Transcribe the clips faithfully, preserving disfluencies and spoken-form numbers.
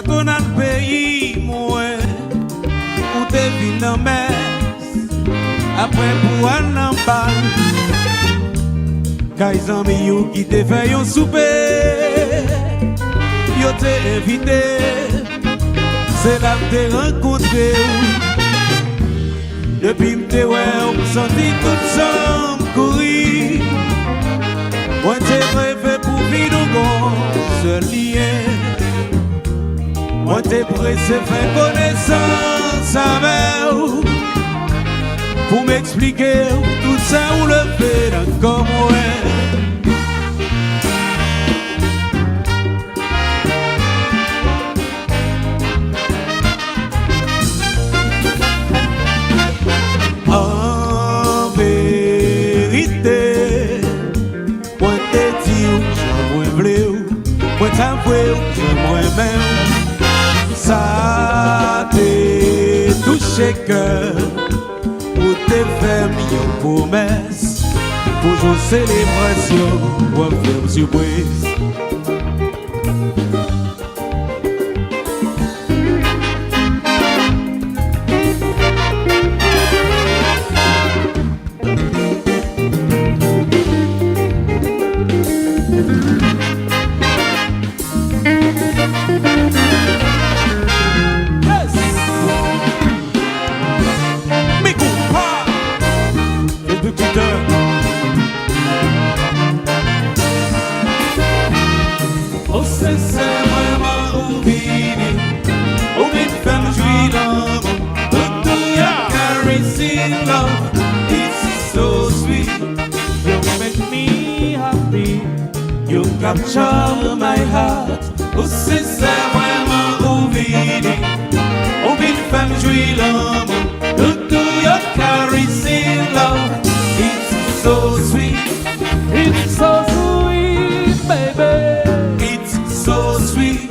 Konn al peyi mwen, ou te vin nan mès, apre pou al nan bal. Kay zanmi yo ki te fè yon soupe, yo te envite, se la m te rankontre w. Depi m te wè w, m santi tout san m kouri. Mwen te reve pou vin yon gon sèl liyen. Mwen te prese fè konesans avè w, pou m eksplike w tout sa ou leve nan kò mwen. An verite, mwen te di w jan mwen vle w, mwen t avwe w jan mwen renmen w. Sa te touche kè m, ou te fè m yon pwomès pou jou selebrasyon, w ap fè m sipriz. Yes! Mi konpa! Repetitè. O sensè, vrèman ou vini, ou vin fè m jwi lanmou. Tout tou yon caress in love, it's so sweet. You make me happy, you capture my heart. O sensè, vrèman ou vini, ou vin fè m jwi lanmou. Tout tou yon caress in love, it's so sweet. It's so sweet, baby. It's so sweet.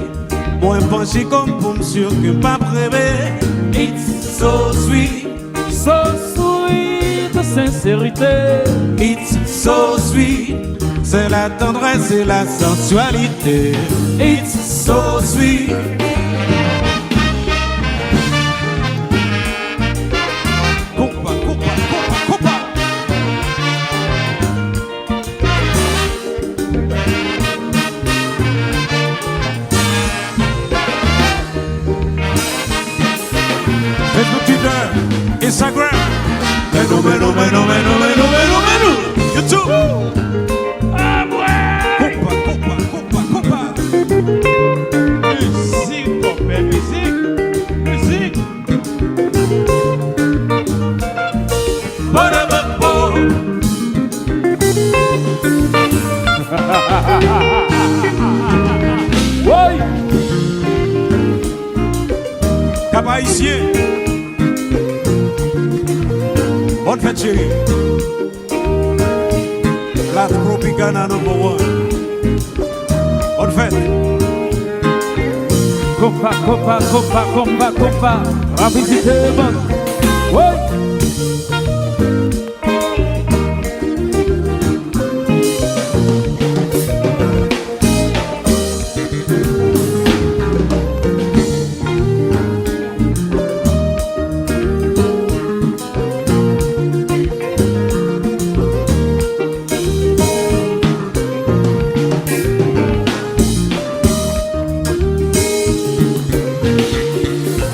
Mwen panche kò m pou m si ke m p ap reve. It's so sweet. So sweet, senserite. It's so sweet. C'est la tendresse et la sensualité. It's so sweet. Konpa, konpa, konpa, konpa. Facebook, Twitter, Instagram. Mèt nou, mèt nou, mèt nou, mèt nou, mèt nou, mèt nou, mèt nou. YouTube. Ah, ouais. Konpa, konpa, konpa, konpa. Mizik, konpè, mizik, mizik. Woy! Cap Haïtien. Bòn fèt, cheri. La Tropicana number one. Bòn fèt. Konpa, konpa, konpa, konpa, konpa. Rapidite, bòn. Woy!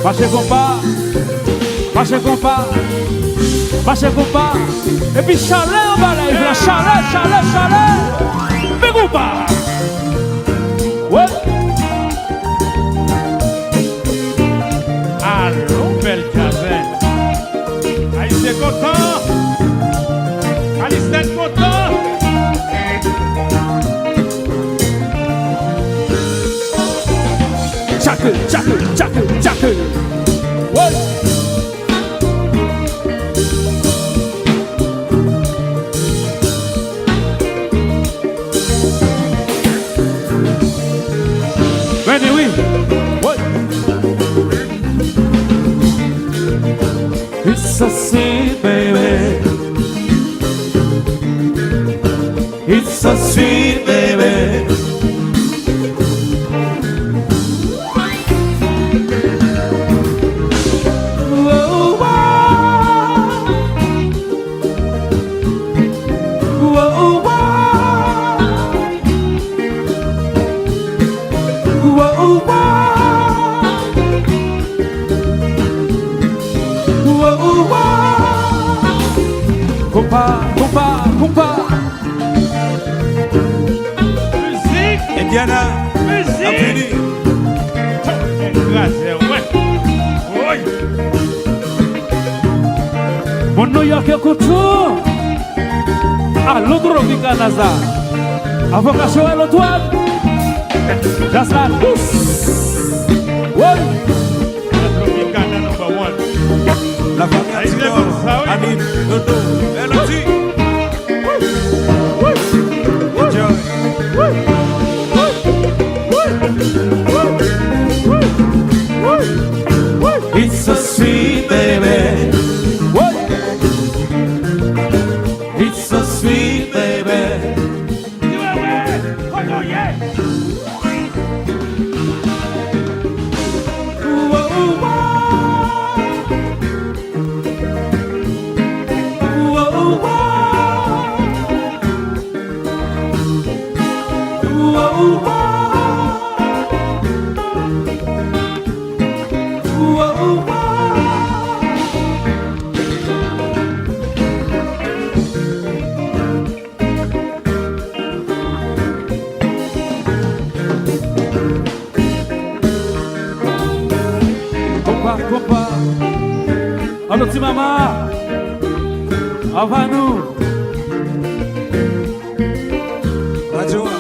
Mache konpa, mache konpa, mache konpa. Epi chalè anba live la, chalè, chalè, chalè. Fè konpa. Wè. Alon bèl djazè. Ayisyen kontan. Alistèn kontan. Tchake, tchake, tchake, tchake. Woy! Vini, wi. Woy! It's so sweet, baby. It's so sweet, baby. Konpa, konpa, konpa. Mizik. Indiana. Mizik. Ap vini. Kraze, wè. Woy. Moun Nouyòk yo kontan. Al otro mi kanaza. Avoka Joel Antoine. Just like this. Woy. Tropicana number one. La Fabia Tibor, Annie, Dodo, Melody. Enjoy. It's so sweet, baby. It's so sweet, baby. Konpa, konpa. Alo, ti mama. Anba nou. Radyo a.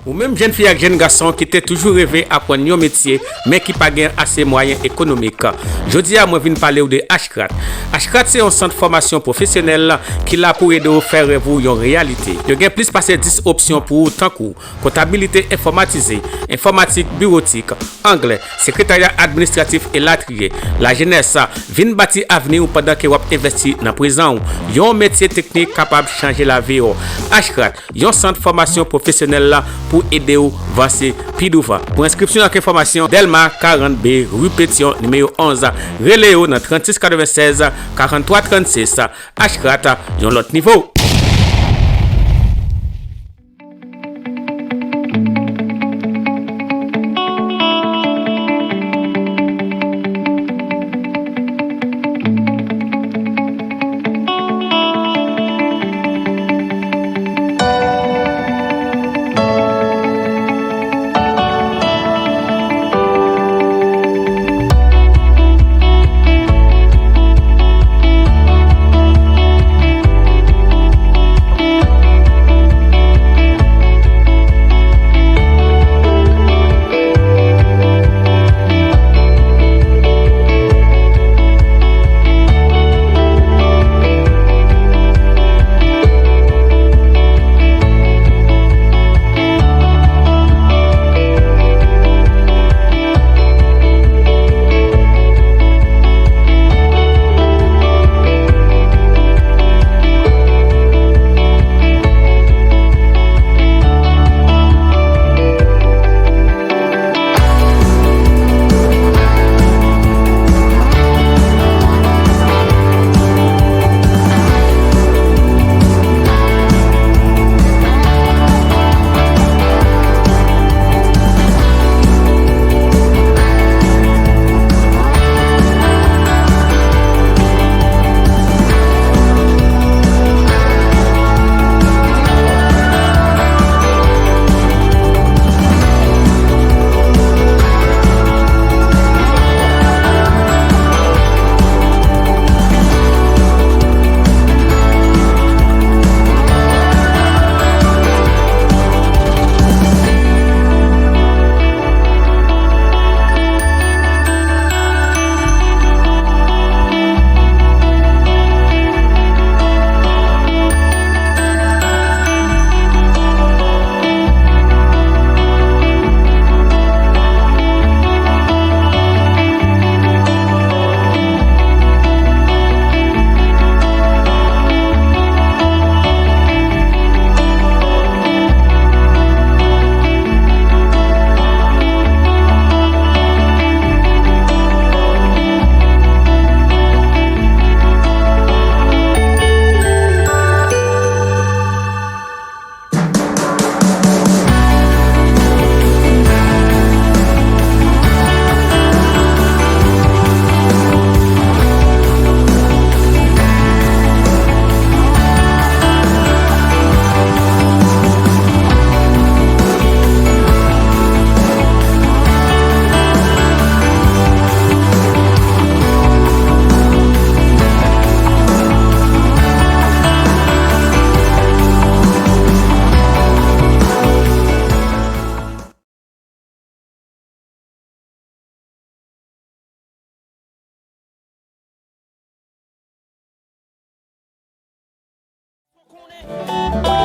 Ou menm jèn fi ak jèn gason ki te toujou reve aprann yon metye, men ki pa gen ase mwayen ekonomik. Jodi a, mwen vin pale w de Ashcraft. Ashcraft se yon sant fòmasyon pwofesyonèl ki la pou ede w fè rèv ou yon reyalite. Yo gen plis pase dis opsyon pou ou, tankou kontabilite enfòmatize, enfòmatik biwotik, anglè, sekretarya administratif elatriye. Lajenès, vin bati avni w pandan ke w ap envesti nan prezan w. Yon metye teknik kapab chanje lavi w. Ashcraft, yon sant fòmasyon pwofesyonèl la pou ede w vanse pi douvan. Pou enskripsyon ak enfòmasyon, Dèlma karant B, ri Petyon, nimewo onz. Rele yo nan trannsis katrevennsèz, karanntwa trannsis. Ashcraft, yon lòt nivo.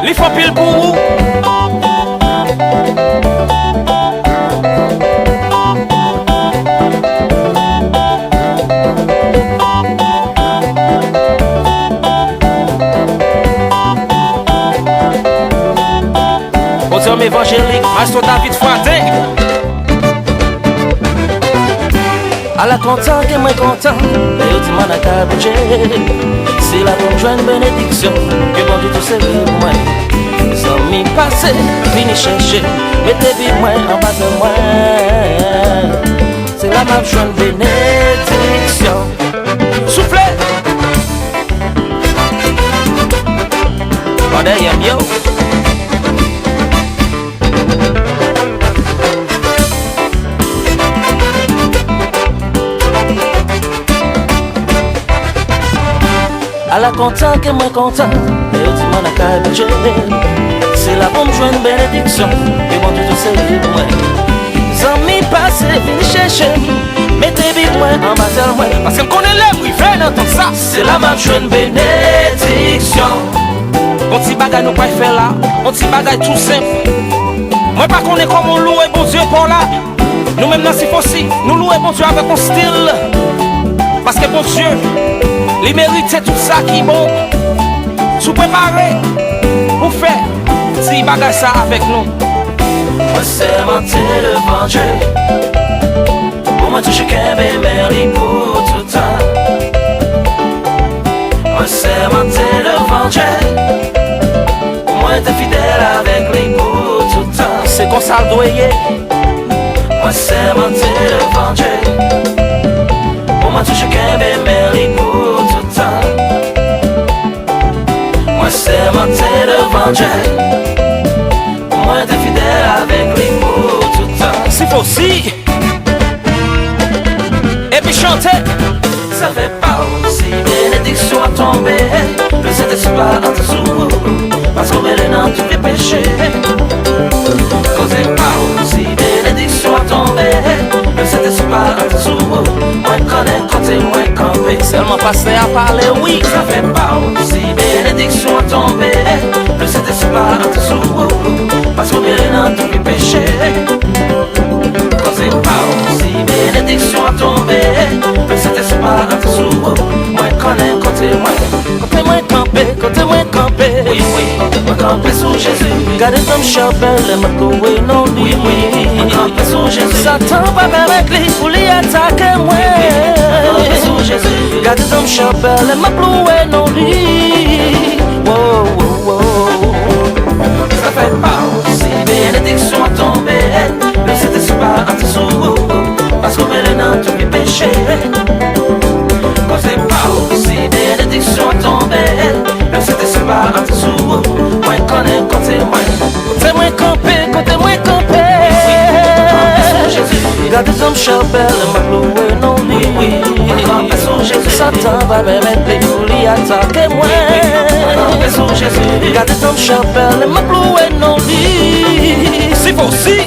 Li fè anpil pou ou. Pwodyòm evanjelik, Maestro David Fwaden. Ala kontan ke mwen kontan, lè yo di m ann al kay Bondye. Se la pou m jwenn benediksyon ke Bondye tou sere pou mwen. Zanmi pase, vini chèche, mete vi mwen anba zèl mwen. Se la m ap jwenn benediksyon. Soufle! Pandan yèm yo. Ala kontan ke mwen kontan, lè yo di m ann al kay Bondye. Se la pou m jwenn benediksyon ke Bondye tou sere pou mwen. Zanmi pase, vin chèche m, mete vi mwen anba zèl mwen. Paske m konnen lè m rive nan tanp sa, se la m ap jwenn benediksyon. Yon ti bagay nou pral fè la, yon ti bagay tou senp. Mwen pa konnen kòman w louwe Bondye pa w la. Nou menm nan Sifosi, nou louwe Bondye avèk yon stil. Paske Bondye, li merite tout sa ki bon. Si w prepare pou fè ti bagay sa avèk nou. Mwen sèmante devan Dye pou mwen toujou kenbe men li pou toutan. Mwen sèmante devan Dye pou mwen rete fidèl avèk li pou toutan. Se konsa l dwe ye. Mwen sèmante devan Dye pou mwen toujou kenbe men li pou toutan. Mwen sèmante devan Dye pou mwen rete fidèl avèk li pou toutan. Sifosi. Epi chante. Zafè pa w si benediksyon ap tonbe, Lesentespri pa antre sou ou, paske w rele nan tout vye peche. Koze pa w si benediksyon ap tonbe, Lesentespri pa antre sou ou. Mwen konnen kote mwen kanpe. Sèlman pastè a pale, wi. Zafè pa w si benediksyon ap tonbe, Lesentespri pa antre sou ou, paske w rele nan tout vye peche. Koze pa w si benediksyon ap tonbe, Lesentespri pa antre sou ou. Mwen konnen kote mwen. Kote mwen kanpe, kote mwen kanpe. Wi, wi, mwen kanpe sou Jezi. Gade zanm chapèl, lè m ap louwe non li. Wi, wi, mwen kanpe sou Jezi. Satan pa pèmèt li pou li atake mwen. Wi, wi, mwen kanpe sou Jezi. Gade zanm chapèl, lè m ap louwe non li. Wo, wo, wo. Zafè pa w si benediksyon ap tonbe, Lesentespri pa antre sou ou, paske w rele nan tout vye peche. Koze pa w si benediksyon ap tonbe, Lesentespri pa antre sou ou. Mwen konnen kote mwen. Kote mwen kanpe, kote mwen kanpe. Gade zanm chapèl, m ap louwe non li. Satan pa pèmèt li pou li atake mwen. Gade zanm chapèl, m ap louwe non li. Sifosi.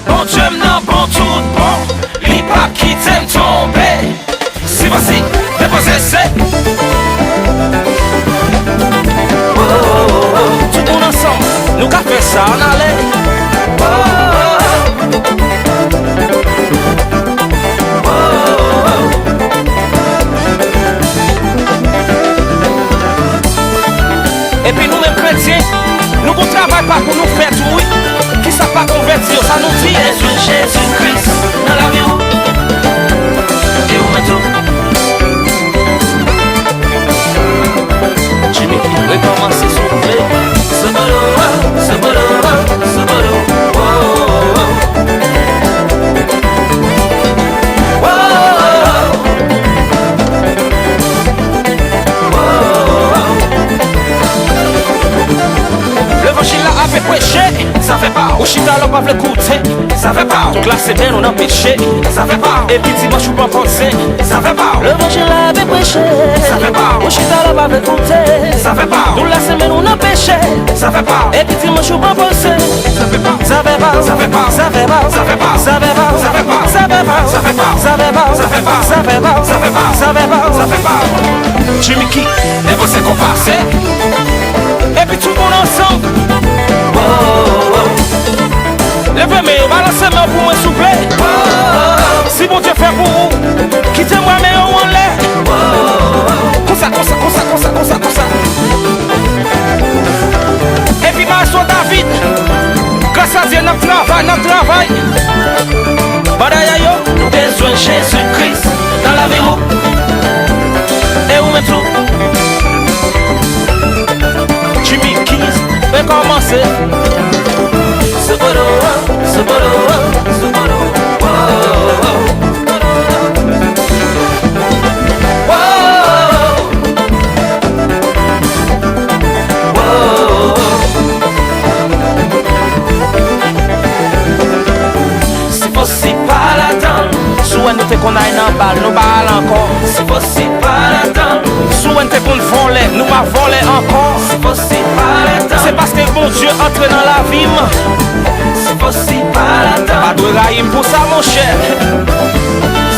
Bondye m nan bon tout bon, li p ap kite m tonbe. Sifosi, depoze se. Tout moun ansanm, nou ka fè sa, ann ale. Epi nou menm kretyen, nou gon travay pa pou nou fè tou, wi. Kisa pa konvèti yo, sa nou di? Bezwen Jezi Kris nan lavi w. E ou mèt ou. Jimmy, rekòmanse, souple. Soubolo, soubolo, soubolo, oh, oh, oh. Levanjil la ap preche. Zafè pa w. Ou chita la, w pa vle koute. Zafè pa w. Tout la semèn ou nan peche. Zafè pa w. Epi dimanch ou pran pòz zen. Zafè pa w. Levanjil la ap preche. Zafè pa w. Ou chita la, w pa vle koute. Zafè pa w. Tout la semèn ou nan peche. Zafè pa w. Epi dimanch ou pran pòz zen. Zafè pa w. Zafè pa w. Zafè pa w. Zafè pa w. Zafè pa w. Zafè pa w. Zafè pa w. Zafè pa w. Zafè pa w. Zafè pa w. Jimmy Key, depoze konpa se. Epi tout moun ansanm. men w pou mwen, souple. Si Bondye fè pou ou, kite m wè men yo anlè. Konsa, konsa, konsa, konsa, konsa, konsa. Epi Maestro David, gras a Dye, n ap travay, n ap travay. Bagay yo. Nou bezwen Jezi Kris nan lavi w. E ou menm tou. Jimmy Keys, rekòmanse. Sepolo, sepolo, sepolo. Si fòs si pa ladan l. Si w wè nou te konn al nan bal, nou pa al ankò. Si fòs si pa ladan l. Si w wè n te konn vòlè, nou pa vòlè ankò. Si fòs si pa ladan l. Se paske Bondye antre nan lavi m. Si fòs si pa ladan l. Pa dwe rayi m pou sa, monchè.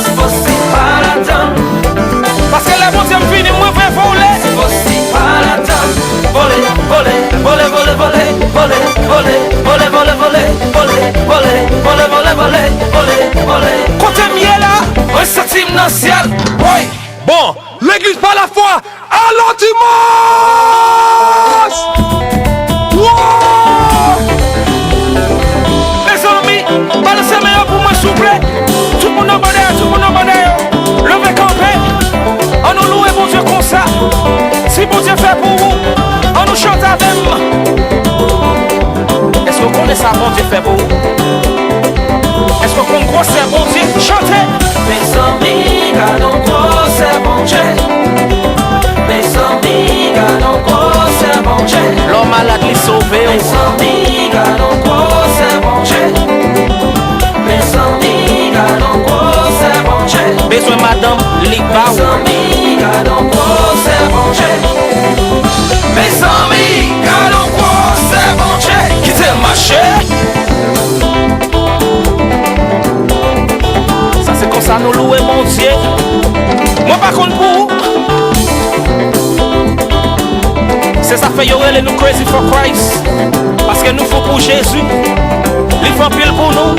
Si fòs si pa ladan l. Paske lè Bondye m vini, mwen vle vole. Si fòs si pa ladan l. Vole, vole, vole, vole, vole, vole, vole, vole, vole, vole, vole, vole, vole, vole, vole, vole, vole. Kote m ye la, mwen santi m nan syèl. Woy! Bon, legliz pa lafwa, alò dimanch! Woy! Mezanmi, balanse men yo pou mwen, souple. Tout moun anba dèyè, tout moun anba dèyè. Leve kanpe. An nou louwe Bondye konsa. Si Bondye fè pou ou, an nou chante avè m. Èske w konnen sa Bondye fè pou ou? Èske w konn gwosè Bondye? Chante! Mezanmi, gad on gwosè Bondye. Mezanmi, gad on gwosè Bondye. Lè w malad, li sove w. Mezanmi, gad on gwosè Bondye. Mezanmi, gad on gwosè Bondye. Bezwen madanm, li ba w. Mezanmi, gad on gwosè Bondye. Mezanmi, gad on gwosè Bondye. Kite l mache. Sa se konsa nou louwe Bondye. Mwen pa konn pou ou. Se sa fè yo rele nou Crazy for Christ. Paske nou fou pou Jezi. Li fè anpil pou nou.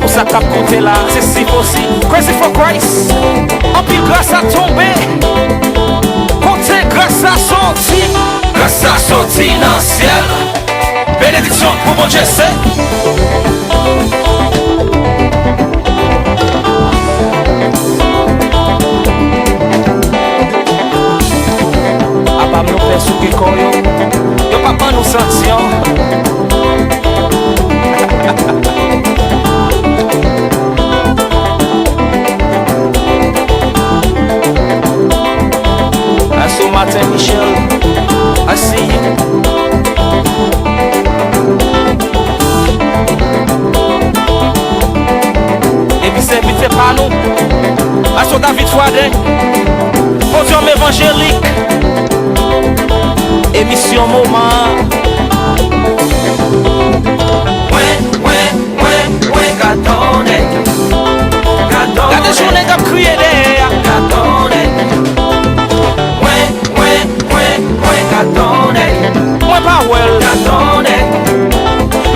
Pou sa k ap koute la, se si posib. Crazy for Christ. Anpil gras ap tonbe. Kote gras la soti? Gras la soti nan syèl. Benediksyon pou Bondye se. Apa nou fè souke kò yo. Yo pa ban nou sanksyon. Asou maten, Michel, I see you. Epi se envite pa nou, Pastè David Fradin, Podium Evangelik, emisyon moman an. Mwen, mwen, mwen, mwen, gadon nèg. Gadon nèg. Gade jan nèg ap kriye dèyè a. Gadon nèg. Mwen, mwen, mwen, mwen, gadon nèg. Mwen pa wè l. Gadon nèg.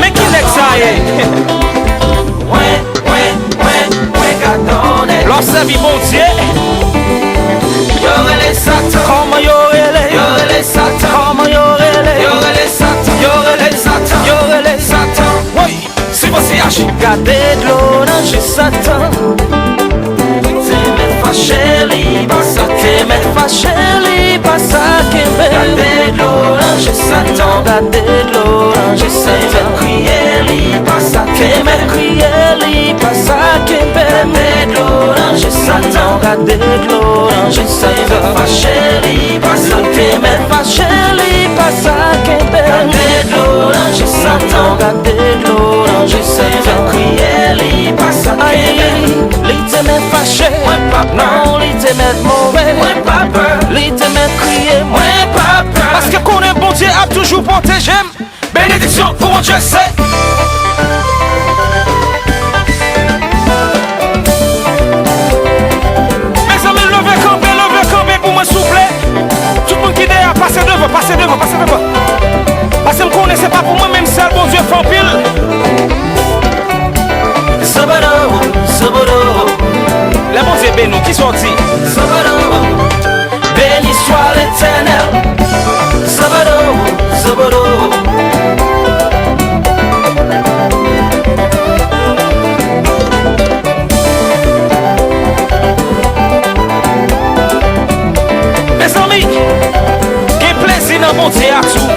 Men ki nèg sa ye? Mwen, mwen, mwen, mwen, gadon nèg. Lè w sèvi Bondye. Yo rele Satan. Kòman yo rele? Yo rele Satan. Kòman yo rele? Yo rele Satan. Yo rele Satan. Yo rele Satan. Woy! Si fò si aji. Gade dlo nan je Satan. Te mèt fache, li pa sa. Te mèt fache, li pa sa kenbe. Gade dlo nan je Satan. Gade dlo nan je Satan. Te mèt kriye, li pa sa. Te mèt kriye, li pa sa kenbe. Gade dlo nan je Satan. Gade dlo nan je Satan. Te mèt fache, li pa sa. Te mèt fache, li pa sa kenbe. Gade dlo nan je Satan. Gade dlo nan je Satan. Te mèt kriye, li pa sa kenbe. Li te mèt fache. Mwen pa pè. Non, li te mèt move. Mwen pa pè. Li te mèt kriye. Mwen pa pè. Paske konnen Bondye ap toujou pwoteje m. Benediksyon pou Bondye se. Mezanmi, leve kanpe, leve kanpe pou mwen, souple. Pase devan, pase devan. Paske m konnen se pa pou mwen menm sèl Bondye fè anpil. Zobodo, zobodo. Lè Bondye beni w, kisa w di? Zobodo, beni swa Letènèl. Zobodo, zobodo. Mezanmi, gen plezi nan Bondye a tou.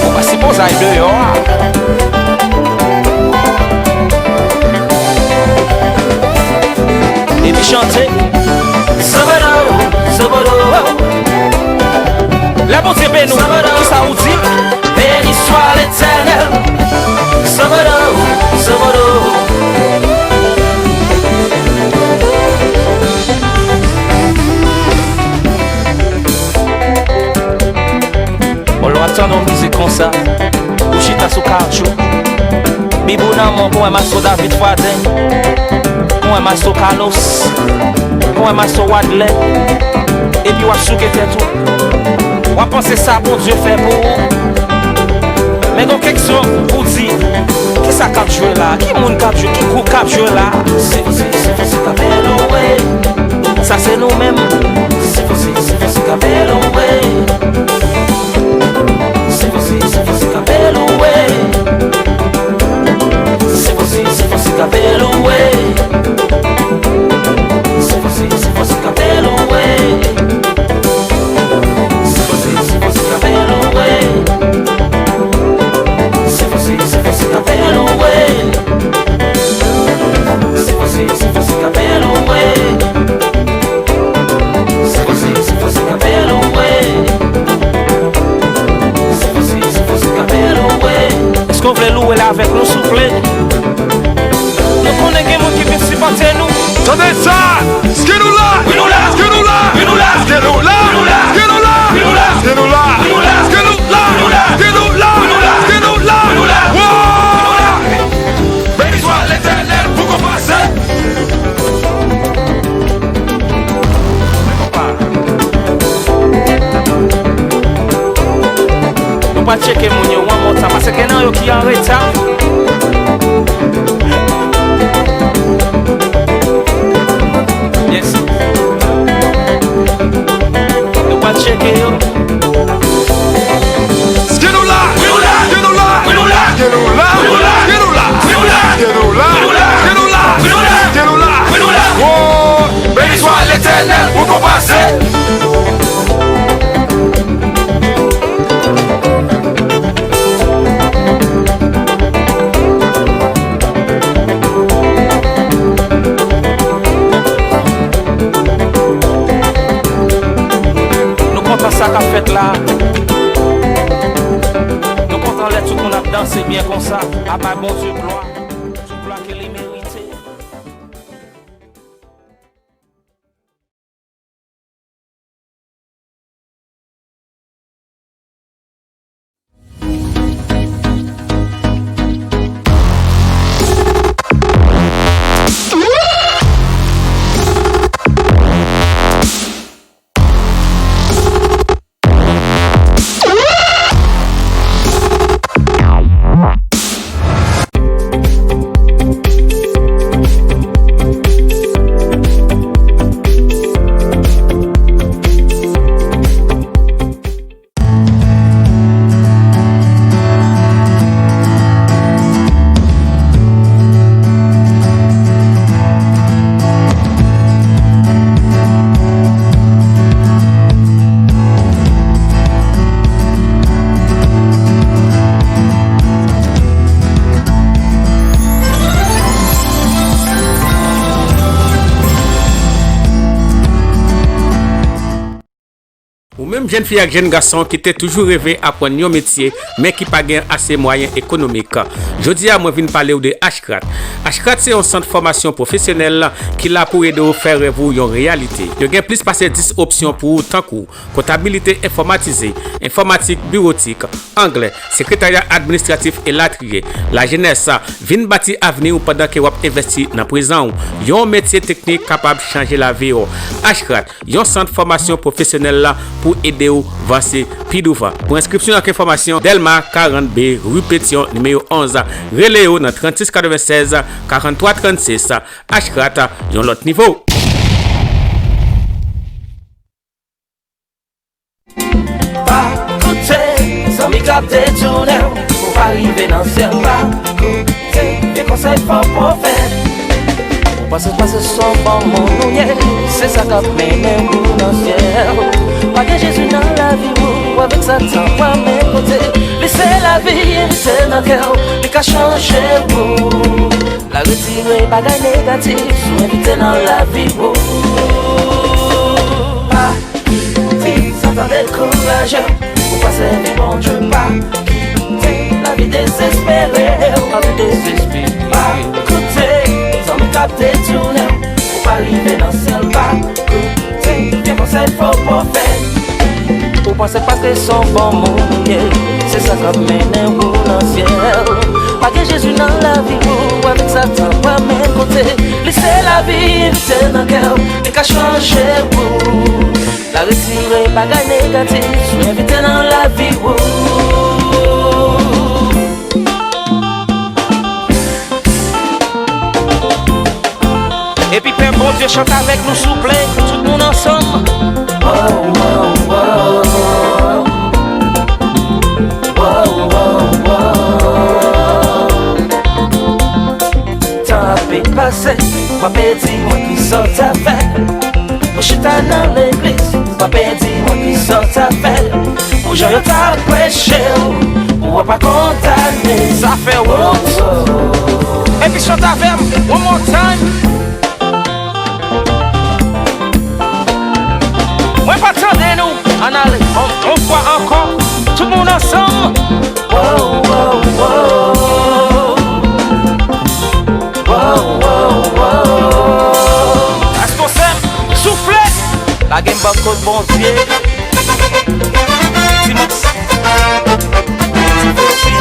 Ou pa sipoze al deyò a. Epi chante. Zobodo, zobodo. Lè Bondye beni w, kisa ou di? Beni swa Letènèl. Zobodo, zobodo. Bon, lè w ap tande yon mizik konsa, ou chita sou kachou, bibou nan men w, pou wè maestro David Fradin, pou wè maestro Carlos, pou wè maestro Wadley, epi w ap souke tèt ou. W ap panse sa Bondye fè pou ou. Men gen yon keksyon pou di, kisa k ap jwe la? Ki moun k ap jwe? Ki gwoup k ap jwe la? Se, se, se, se k ap louwe. Sa se nou menm. Se, se, se, se k ap louwe. Se, se, se, se k ap louwe. Se, se, se, se k ap louwe. Se, se, se, se k ap louwe. Se fòse, se fòse k ap louwe. Se fòse, se fòse k ap louwe. Se fòse, se fòse k ap louwe. Se fòse, se fòse k ap louwe. Se fòse, se fòse k ap louwe. Èske w vle louwe l avèk nou, souple? Nou konnen gen moun ki vin sipòte nou. Tande sa! Skedou la! Skedou la! Skedou la! Skedou la! Wow! Beni swa Letènèl pou konpase. Nou pral tcheke moun yo one more time, paske gen nan yo ki an reta. Yes. Nou pral tcheke yo. Skedou la! Skedou la! Skedou la! Wow! Beni swa Letènèl pou konpase. Nou kontan sa k ap fèt la. Nou kontan lè tout moun ap danse byen konsa, ap bay Bondye glwa, tout glwa ke li merite. Ou menm jèn fi ak jèn gason ki te toujou reve aprann yon metye, men ki pa gen ase mwayen ekonomik. Jodi a, mwen vin pale w de Ashcraft. Ashcraft se yon sant fòmasyon pwofesyonèl ki la pou ede w fè rèv ou yon reyalite. Yo gen plis pase dis opsyon pou ou, tankou kontabilite enfòmatize, enfòmatik biwotik, anglè, sekretarya administratif elatriye. Lajenès, vin bati avni w pandan ke w ap envesti nan prezan w. Yon metye teknik kapab chanje lavi w. Ashcraft, yon sant fòmasyon pwofesyonèl la pou ede w vanse pi douvan. Pou enskripsyon ak enfòmasyon, Dèlma karant B, ri Petyon, nimewo onz. Rele yo nan trannsis katrevennsèz, karanntwa trannsis. Ashrat, yon lòt nivo. Pa koute zanmi k ap detounen w, pou w pa rive nan syèl. Pa koute vye konsèy fo pwofèt. Ou panse, panse se yon bon moun ou ye, se sa k ap mennen ou nan syèl. Pa gen Jezi nan lavi w, ou avèk Satan, w ap menm kote. Li se lavi, li se nan kè w, li ka chanje w. L a retire bagay negatif si w envite nan lavi w. Pa kite Satan dekouraje w, pou w pa sèvi Bondye. Pa kite lavi dezespere w. Lavi dezespere. Pa koute zanmi k ap detounen w, pou w pa rive nan syèl. Pa koute vye konsèy fo pwofèt. Ou panse paske se yon bon moun ou ye, se sa k ap mennen ou nan syèl. Pa gen Jezi nan lavi w, ou avèk Satan, w ap menm kote. Li se lavi, li se nan kè w, li ka chanje w. L a retire bagay negatif si w envite nan lavi w. Epi pèp Bondye chante avèk nou, souple, tout moun ansanm. Wow, wow, wow. Wow, wow, wow. Tan ap pase, w ape di mwen kisa w ta fè. Ou chita nan legliz, w ape di mwen kisa w ta fè. Pou jan yo ta preche w, pou w pa kondane. Sa fè wont. Epi chante avè m, one more time. Mwen pa tande nou. Ann ale, on, on fwa ankò. Tout moun ansanm. Wow, wow, wow. Wow, wow, wow. Responsab, soufle. Lage m bò kot Bondye. Ti mix. Ti vosi.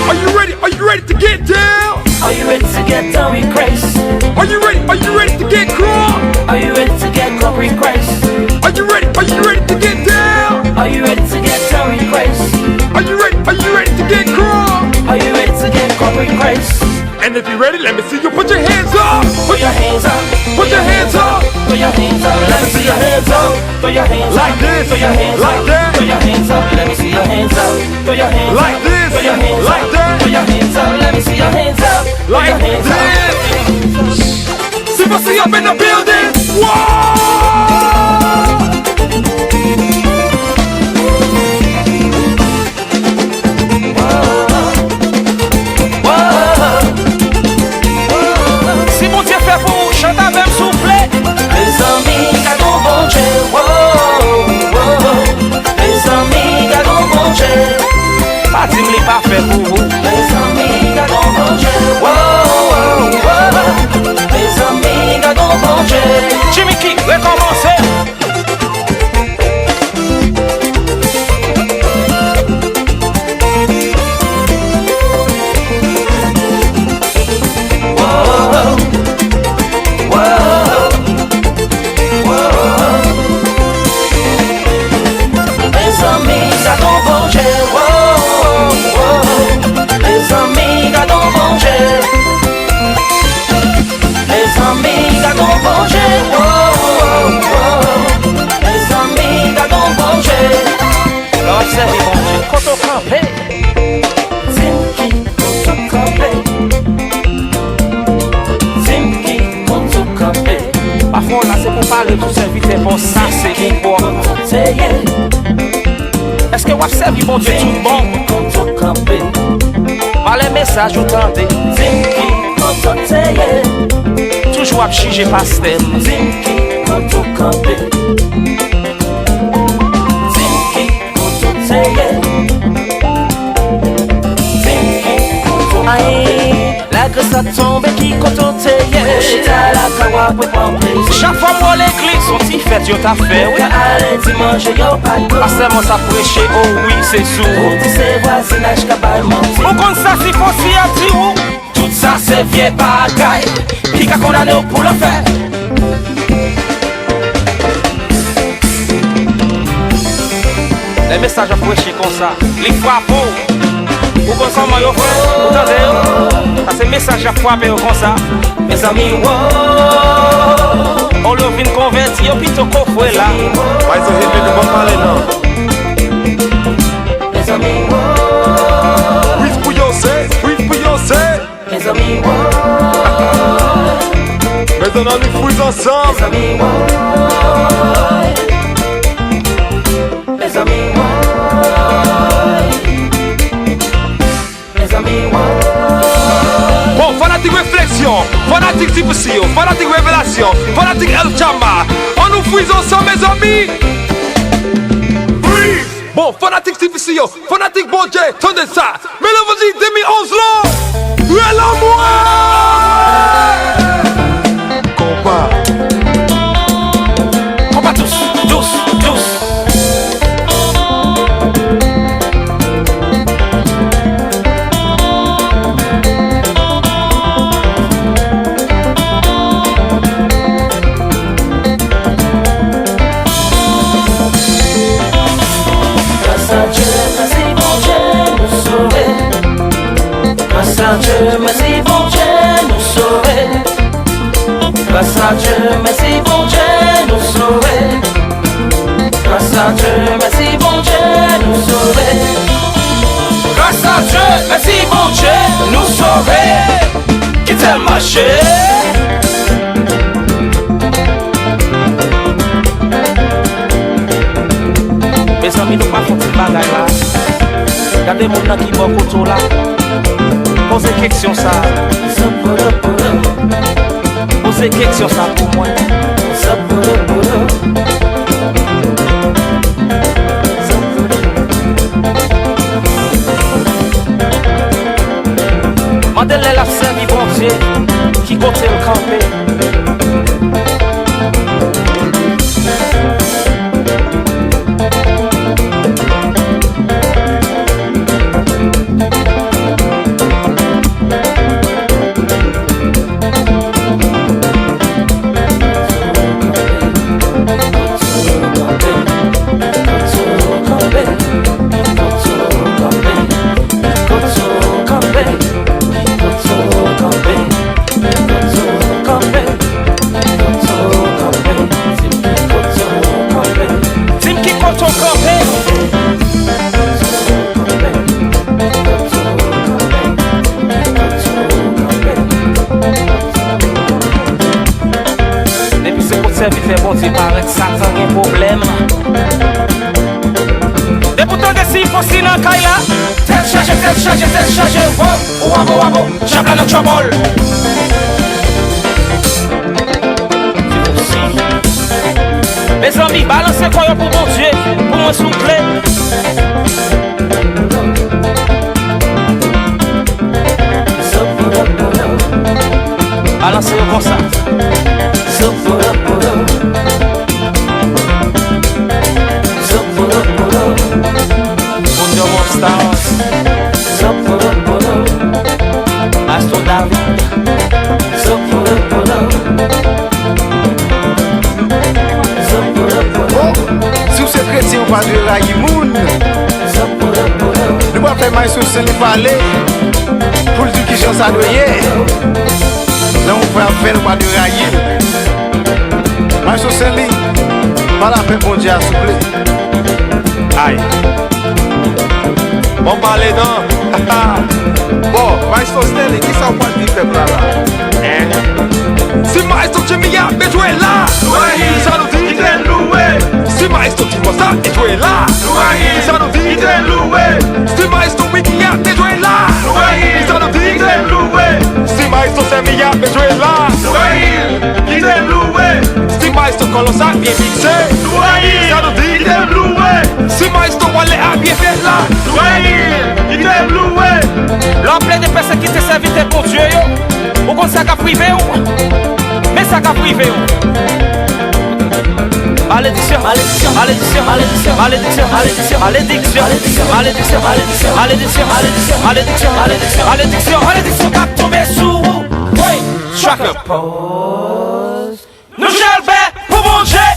Are you ready? Are you ready to get down? Are you ready to get down with Christ? Are you ready? Are you ready to get crunk? Are you ready to get crunk with Christ? Are you ready? Are you ready to get down? Are you ready to get down with Christ? Are you ready? Are you ready to get crunk? Are you ready to get crunk with Christ? And if you're ready, let me see you put your hands up. Put your hands up. Put your hands up. Put your hands up. Let me see your hands up. Throw your hands up. Like this. Throw your hands up. Like that. Throw your hands up. Let me see your hands up. Throw your hands up. Like this. Throw your hands up. Like that. Throw your hands up. Let me see your hands up. Throw your hands up. Like this. Super C up in the building. Whoa! Si Bondye fè pou ou, chante avè m, souple. Mezanmi, gad on Bondye, wo, wo. Mezanmi, gad on Bondye. Pa di m li pa fè pou ou. Mezanmi, gad on Bondye, wo, wo, wo. Mezanmi, gad on Bondye. Jimmy King, rekòmanse. Mezanmi, gad on Bondye, wo, wo. Mezanmi, gad on Bondye. Mezanmi, gad on Bondye, wo, wo, wo. Mezanmi, gad on Bondye. Lè w ap sèvi Bondye, kote w kanpe? Di m ki kote w kanpe. Di m ki kote w kanpe. Pafwa w la se pou pale pou sèvitè pa w, sa se ki pwòp. Di m ki kote w ye. Èske w ap sèvi Bondye tout bon? Di m ki kote w kanpe. Malè mesaj ou tande. Di m ki kote w te ye. Toujou ap jije pastè m. Di m ki kote w kanpe. Di m ki kote w te ye. Di m ki kote w kanpe. Ay. Lè Lagre sa tonbe, ki kote w te ye? Ou chita la ka w ap pran plezi. Chak fwa m wè w legliz, se yon ti fèt yo t ap fè, wi. Ou ka ale di manje yo pa t bon. Pastè Mons ap preche, o wi, se sou. Ou di se vwazinaj k ap bay manti. Ou konn sa si fosi a di w? Tout sa se vye bagay ki ka kondane w pou lanfè. Lè mesaj ap preche konsa, li frape w. Ou konn kòman yo fè? Ou tande yo? Sa se mesaj ap frape yo konsa. Mezanmi, wo. Olye w vin konvèti, yo pito kofre la. Bay zanmi, nou pa pale non. Mezanmi, wo. Freeze pou yo, se, freeze pou yo, se. Mezanmi, woy. Mezanmi, ann freeze ansanm. Mezanmi, woy. Mezanmi, woy. Mezanmi, woy. Bon, fanatik refleksyon, fanatik difisil, fanatik revelasyon, fanatik El Chama, ann nou freeze ansanm, mezanmi. Freeze! Bon, fanatik difisil yo, fanatik Bondye, tande sa. Men levanjil de mil onz lan, rele mwen! Konpa. Konpa dous, dous, dous. Gras a Dye, mèsi Bondye, nou sove. Gras a Dye, mèsi Bondye, nou sove. Gras a Dye, mèsi Bondye, nou sove. Gras a Dye, mèsi Bondye, nou sove. Gras a Dye, mèsi Bondye, nou sove. Kite l mache. Mezanmi, nou pral fè yon ti bagay la. Gade moun nan ki bò kote w la. Poze keksyon sa. Poze keksyon sa pou mwen. Mande l lè l ap sèvi Bondye, ki kote l kanpe. Di m ki kote w kanpe. Depi se kot sèvitè Bondye parèt, Satan gen pwoblèm. Depi w tande siy fosi nan kay la. Tèt chaje, tèt chaje, tèt chaje, wo, wabo, wabo, djab la nan trouble. Mezanmi, balanse kò yo pou Bondye, pou mwen souple. Balanse yo konsa. Kingdom of Stars. Maestro David. Oh, si w se kretyen, ou pa dwe rayi moun. Nou pral fè Maestro Stanley pale pou l di w kijan sa dwe ye. Lè yon frè ap fè l, ou pa dwe rayi l. Maestro Stanley, pale avèk Bondye a, souple. Ay. Bon, pale non. Bon, Maestro Stanley, kisa w pral di pèp la la? Hein? Si Maestro Jimmy a bezwen la, sa nou di? Kite l louwe. Si Maestro Jimmy sa bezwen la, sa nou di? Kite l louwe. Si Maestro Wiki a bezwen la, sa nou di? Kite l louwe. Si Maestro Sèmi a bezwen la, kite l louwe. Si Maestro Carlos a byen mikse, sa nou di? Kite l louwe. Si Maestro Wale a byen fè la, kite l louwe. Lè w ap plede pèsekite sèvitè Bondye, Dye yo, ou konn sa k ap rive w? Men sa k ap rive w. Malediksyon, malediksyon, malediksyon, malediksyon, malediksyon, malediksyon, malediksyon, malediksyon, malediksyon, malediksyon, malediksyon, malediksyon, malediksyon, malediksyon, malediksyon k ap tonbe sou ou. Wi, Tracker. Nou chal fè pou Bondye.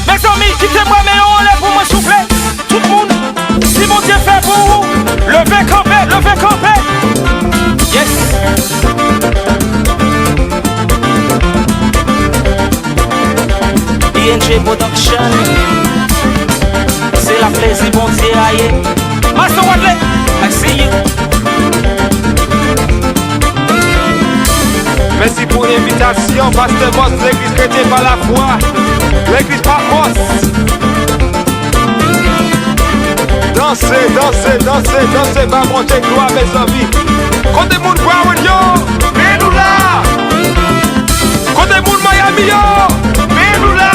Mezanmi, kite m wè men yo anlè pou mwen, souple. Tout moun, si Bondye fè pou ou, leve kanpe, leve kanpe. Yes. I N G Production. Se la plezi Bondye a ye. Master Wadley, I see you. Mèsi pou envitasyon, Pastè Mòs, legliz kretyen pa lafwa, legliz pa fòs. Danse, danse, danse, danse, ba Bondye glwa, mezanmi. Kote moun Broward yo? Men nou la! Kote moun Miami yo? Men nou la!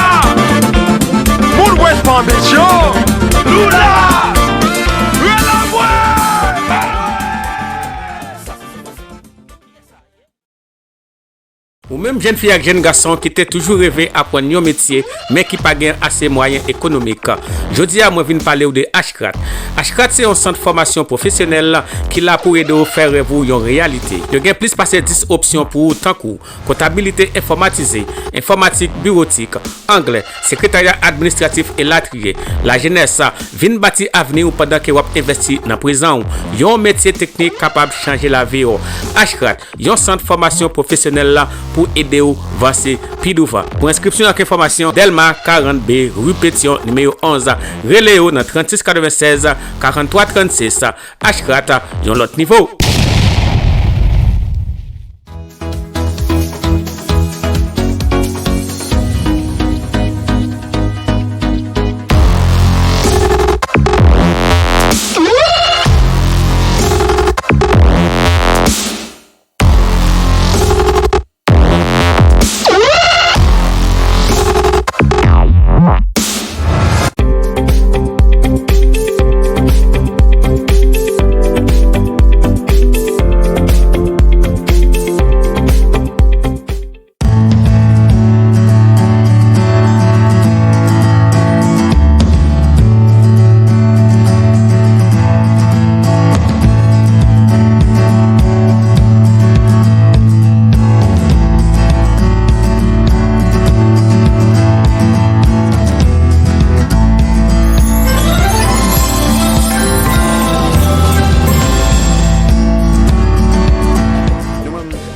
Moun West Palm Beach yo? Nou la! Rele mwen! Ou menm jèn fi ak jèn gason ki te toujou reve aprann yon metye, men ki pa gen ase mwayen ekonomik, jodi a mwen vin pale w de Ashcraft. Ashcraft se yon sant fòmasyon pwofesyonèl ki la pou ede w fè rèv ou yon reyalite. Yo gen plis pase dis opsyon pou ou, tankou kontabilite enfòmatize, enfòmatik biwotik, anglè, sekretarya administratif elatriye. Lajenès, vin bati avni w pandan ke w ap envèsti nan prezan w. Yon metye teknik kapab chanje lavi w. Ashcraft, yon sant fòmasyon pwofesyonèl la pou ede w vanse pi douvan. Pou enskripsyon ak enfòmasyon, Dèlma karant B, ri Petyon, nimewo onz. Rele yo nan trannsis katrevennsèz, karanntwa trannsis. Ashcraft, yon lòt nivo.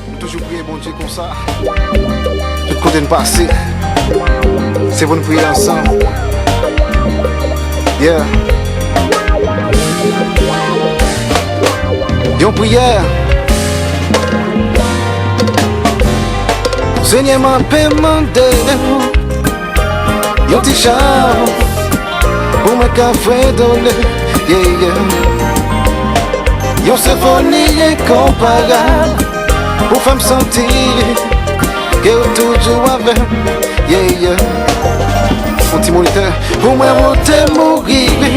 Nou toujou priye Bondye konsa. Tout kote n pase, se pou n priye ansanm. Yeah. Yon priyè. Senyè, m ape mande w yon ti chans pou mwen ka fredone, yeah, yeah. Yon senfoni enkonparab pou fè m santi ke w toujou avè m, yeah, yeah. Yon ti monitè pou mwen, ou te mouri, wi.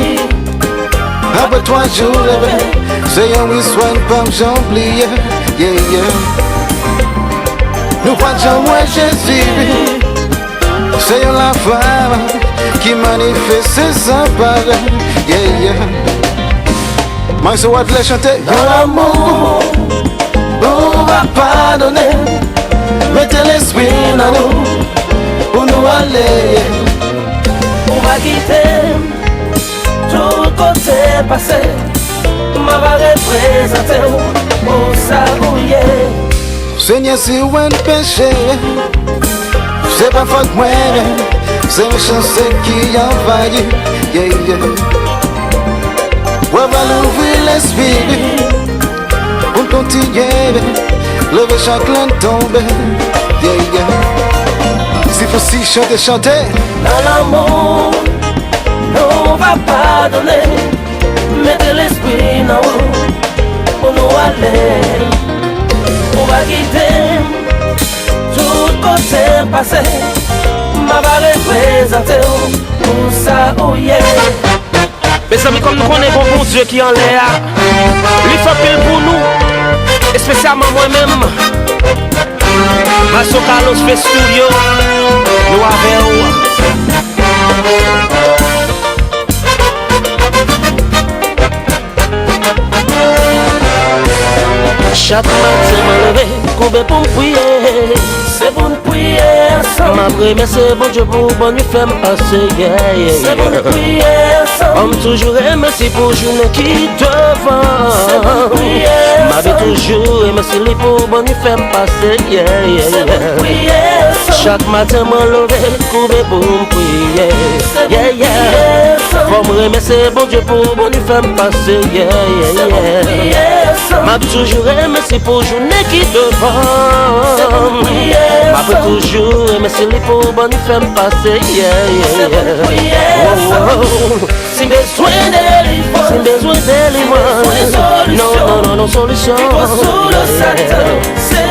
Apre twa jou leve, se yon istwa n p ap janm bliye, yeah, yeah. Nou pa t janm wè Jezi, wi. Se yon lafwa ki manifeste san parèy, yeah, yeah. Maestro Wadley chante. Nan lanmou nou va padone, mete lespri nan nou pou nou ale. Ou va kite m tout kote pase, m ava reprezante w pou sa ou ye. Senyè, si w wè n peche, se pa fòt mwen, se mechanste ki anvayi, yeah, yeah. W ava louvri lespri pou n kontinye leve chak lè n tonbe, yeah, yeah. Si fousi chante, chante. Nan lanmou nou va padone, mete lespri nan ou pou nou ale. Ou va kite m tout kote m pase, m ava reprezante w pou sa ou ye. Mezanmi, kòm nou konnen gon Bondye ki anlè a, li fè anpil pou nou. Espesyalman mwen menm, Maestro Carlos Fest Studio, nou avè w. Chak maten mwen leve, koube pou m priye. Se pou n priye ansanm. M ap remèsye Bondye pou bon li fè m pase, yeah, yeah, yeah. Se pou n priye ansanm. Fò m toujou remèsye pou jounen ki devan. Se pou n priye ansanm. M ap toujou remèsye li pou bon li fè m pase, yeah, yeah, yeah. Se pou n priye ansanm. Chak maten mwen leve, koube pou m priye. Se pou n priye ansanm. Yeah, yeah. Fò m remèsye Bondye pou bon li fè m pase, yeah, yeah, yeah. Se pou n priye ansanm. M ap toujou remèsye pou jounen ki devan. Se pou n priye ansanm. M ap toujou remèsye li pou bon li fè m pase, yeah, yeah, yeah. Se pou n priye ansanm. Oh, oh. Si m bezwen delivrans, si m bezwen delivrans, si m bezwen solisyon, non, non, non, non, solisyon. Li pran sou do Satan, se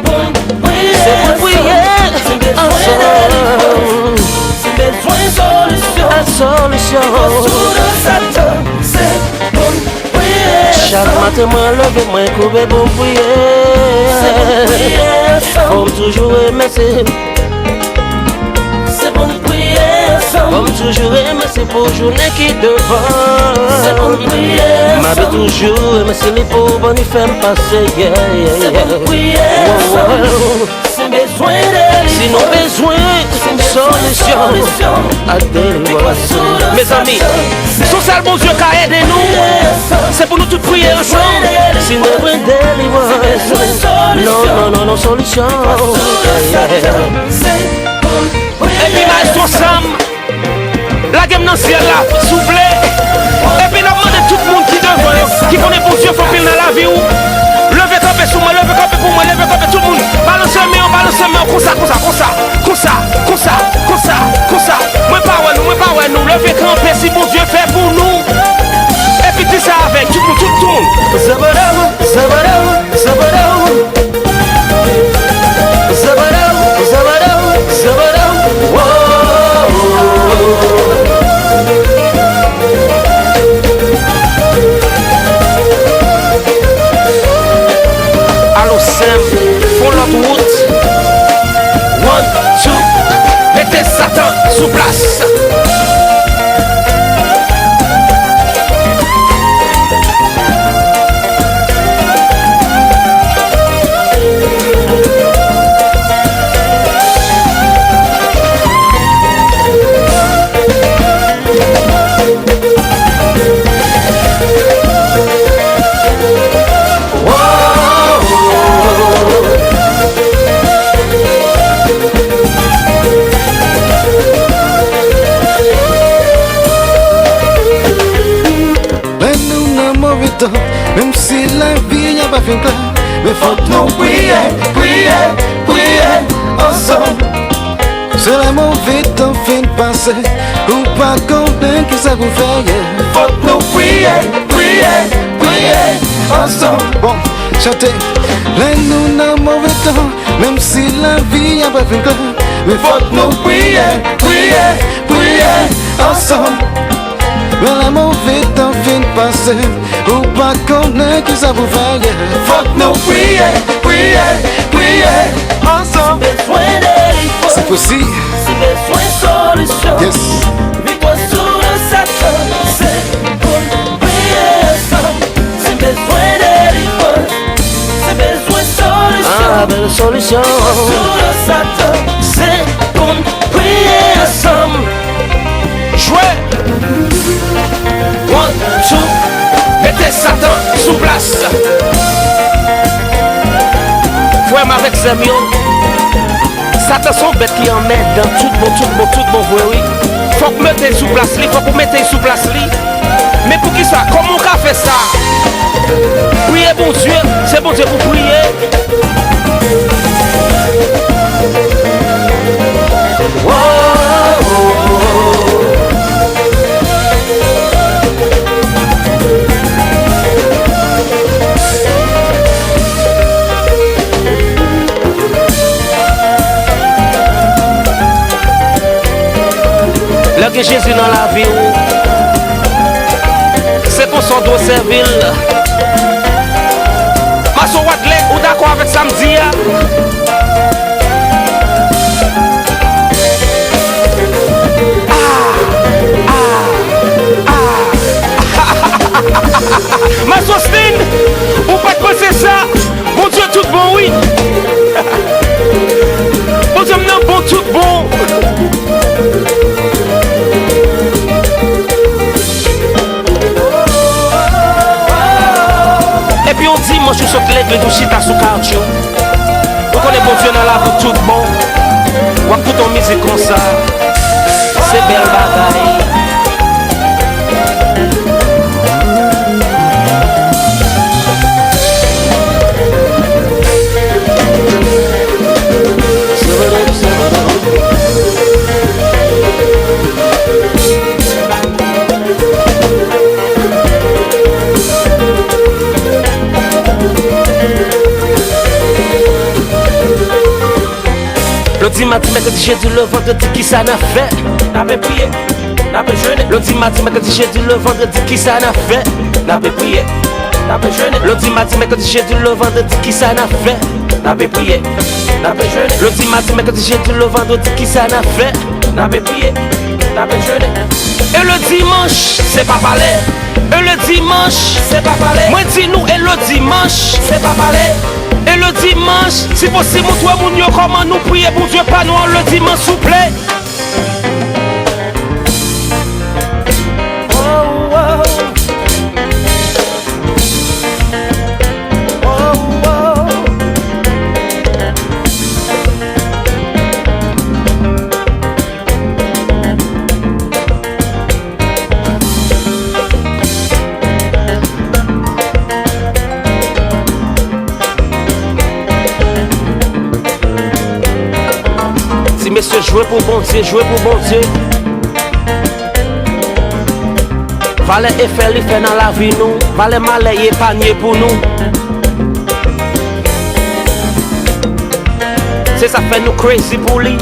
pou n priye ansanm. Se pou n priye ansanm. Si m bezwen delivrans, si m bezwen solisyon, a solisyon. Li pran sou do Satan, se pou n priye ansanm. Chak maten mwen leve, mwen koube pou m priye. Se pou n priye ansanm. Fò m toujou remèsye. Se pou n priye ansanm. Fò m toujou remèsye pou jounen ki devan. Se pou n priye ansanm. M ap toujou remèsye li pou bon li fè m pase, yeah, yeah, yeah. Se pou n priye ansanm. Wow, wow. Si m bezwen delivrans, si nou bezwen solisyon ak delivrans, mezanmi, se yon sèl Bondye ka ede nou. Se pou nou tout priye ansanm. Si nou bezwen delivrans, non, non, non, non, solisyon. Epi maestro Sam, lage m nan syèl la, souple. Epi n ap mande tout moun ki devan yo, ki konnen Bondye fè anpil nan lavi w, leve kanpe sou mwen, leve kanpe pou mwen, leve kanpe tout moun. Balanse men w, balanse men w, konsa, konsa, konsa. Konsa, konsa, konsa, konsa. Mwen pa wè nou, mwen pa wè nou. Leve kanpe si Bondye fè pou nou. Epi di sa avèk tout moun, tout, tout moun. Zabadou, zabadou, zabadou. Zabadou, zabadou, zabadou. Wow. Alo, sè m, fè yon lòt wout. One, two, mete Satan sou plas. Lè nou nan move tan, menm si lavi a pa fin klè, men fòk nou priye, priye, priye ansanm. Se lè move tan fin pase, ou pa konnen kisa pou fè, yeah. Fòk nou priye, priye, priye ansanm. Bon, chante. Lè nou nan move tan, menm si lavi a pa fin klè, men fòk nou priye, priye, priye ansanm. Men lè move tan fin pase, ou pa konnen kisa pou fè, yeah. Fòk nou priye, priye, priye ansanm. Si posib. Si bezwen solisyon. Yes. Viktwa sou do Satan, se pou n priye ansanm. Si bezwen delivrans, si bezwen solisyon. Ah, bèl solisyon. Viktwa sou do Satan, se pou n priye ansanm. Jwe! One, two, mete Satan sou plas. Frè m avèk sè m yo, Satan se yon bèt ki anmèdan tout bon, tout bon, tout bon vre, wi. Fòk mete l sou plas li, fòk ou mete l sou plas li. Men poukisa? Kòman w ka fè sa? Priye Bondye, se Bondye pou priye. Lè gen Jezi nan lavi w, se konsa w dwe sèvi l. Maso Wadley, Ou dakò avèk sa m di a? Ah, ah, ah. Mas Austin, ou pa t panse sa? Bondye tout bon, wi. Bondye m nan bon tout bon. Epi yon dimanch ou sot leve nou chita sou kachou. Ou konnen Bondye nan lavi w tout bon. W ap koute yon mizik konsa. Se bèl bagay. Lundi, madi, mèkredi, jedi, le vandredi, kisa n ap fè? N ape priye, n ape jene. Lundi, madi, mèkredi, jedi, le vandredi, kisa n ap fè? N ape priye, n ape jene. Lundi, madi, mèkredi, jedi, le vandredi, kisa n ap fè? N ape priye, n ape jene. Lundi, madi, mèkredi, jedi, le vandredi, kisa n ap fè? N ape priye, n ape jene. E le dimanch, se pa pale. E le dimanch, se pa pale. Mwen di nou, e le dimanch, se pa pale. E le dimanch, si posib, montre moun yo kòman nou priye Bondye pa nou an le dimanch, souple. Ti mesye, jwe pou Bondye, jwe pou Bondye. Valè efè li fè nan lavi nou, valè malè li epanye pou nou. Se sa k fè nou crazy pou li.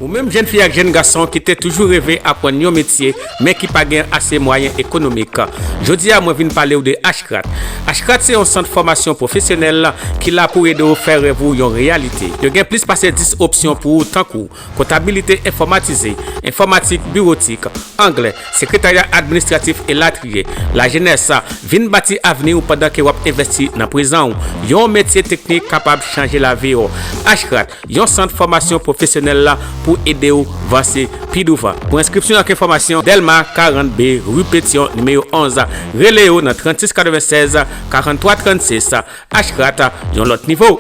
Ou menm jèn fi ak jèn gason ki te toujou reve aprann yon metye, men ki pa gen ase mwayen ekonomik. Jodi a, mwen vin pale w de Ashcraft. Ashcraft se yon sant fòmasyon pwofesyonèl ki la pou ede w fè rèv ou yon reyalite. Yo gen plis pase dis opsyon pou ou, tankou kontabilite enfòmatize, enfòmatik biwotik, anglè, sekretarya administratif, elatriye. Lajenès, vin bati avni w pandan ke w ap envesti nan prezan w. Yon metye teknik kapab chanje lavi w. Ashcraft, yon sant fòmasyon pwofesyonèl la pou ede w vanse pi douvan. Pou enskripsyon ak enfòmasyon, Dèlma karant B, ri Petyon, nimewo onz. Rele yo nan trannsis katrevennsèz, karanntwa trannsis. Ashcraft, yon lòt nivo.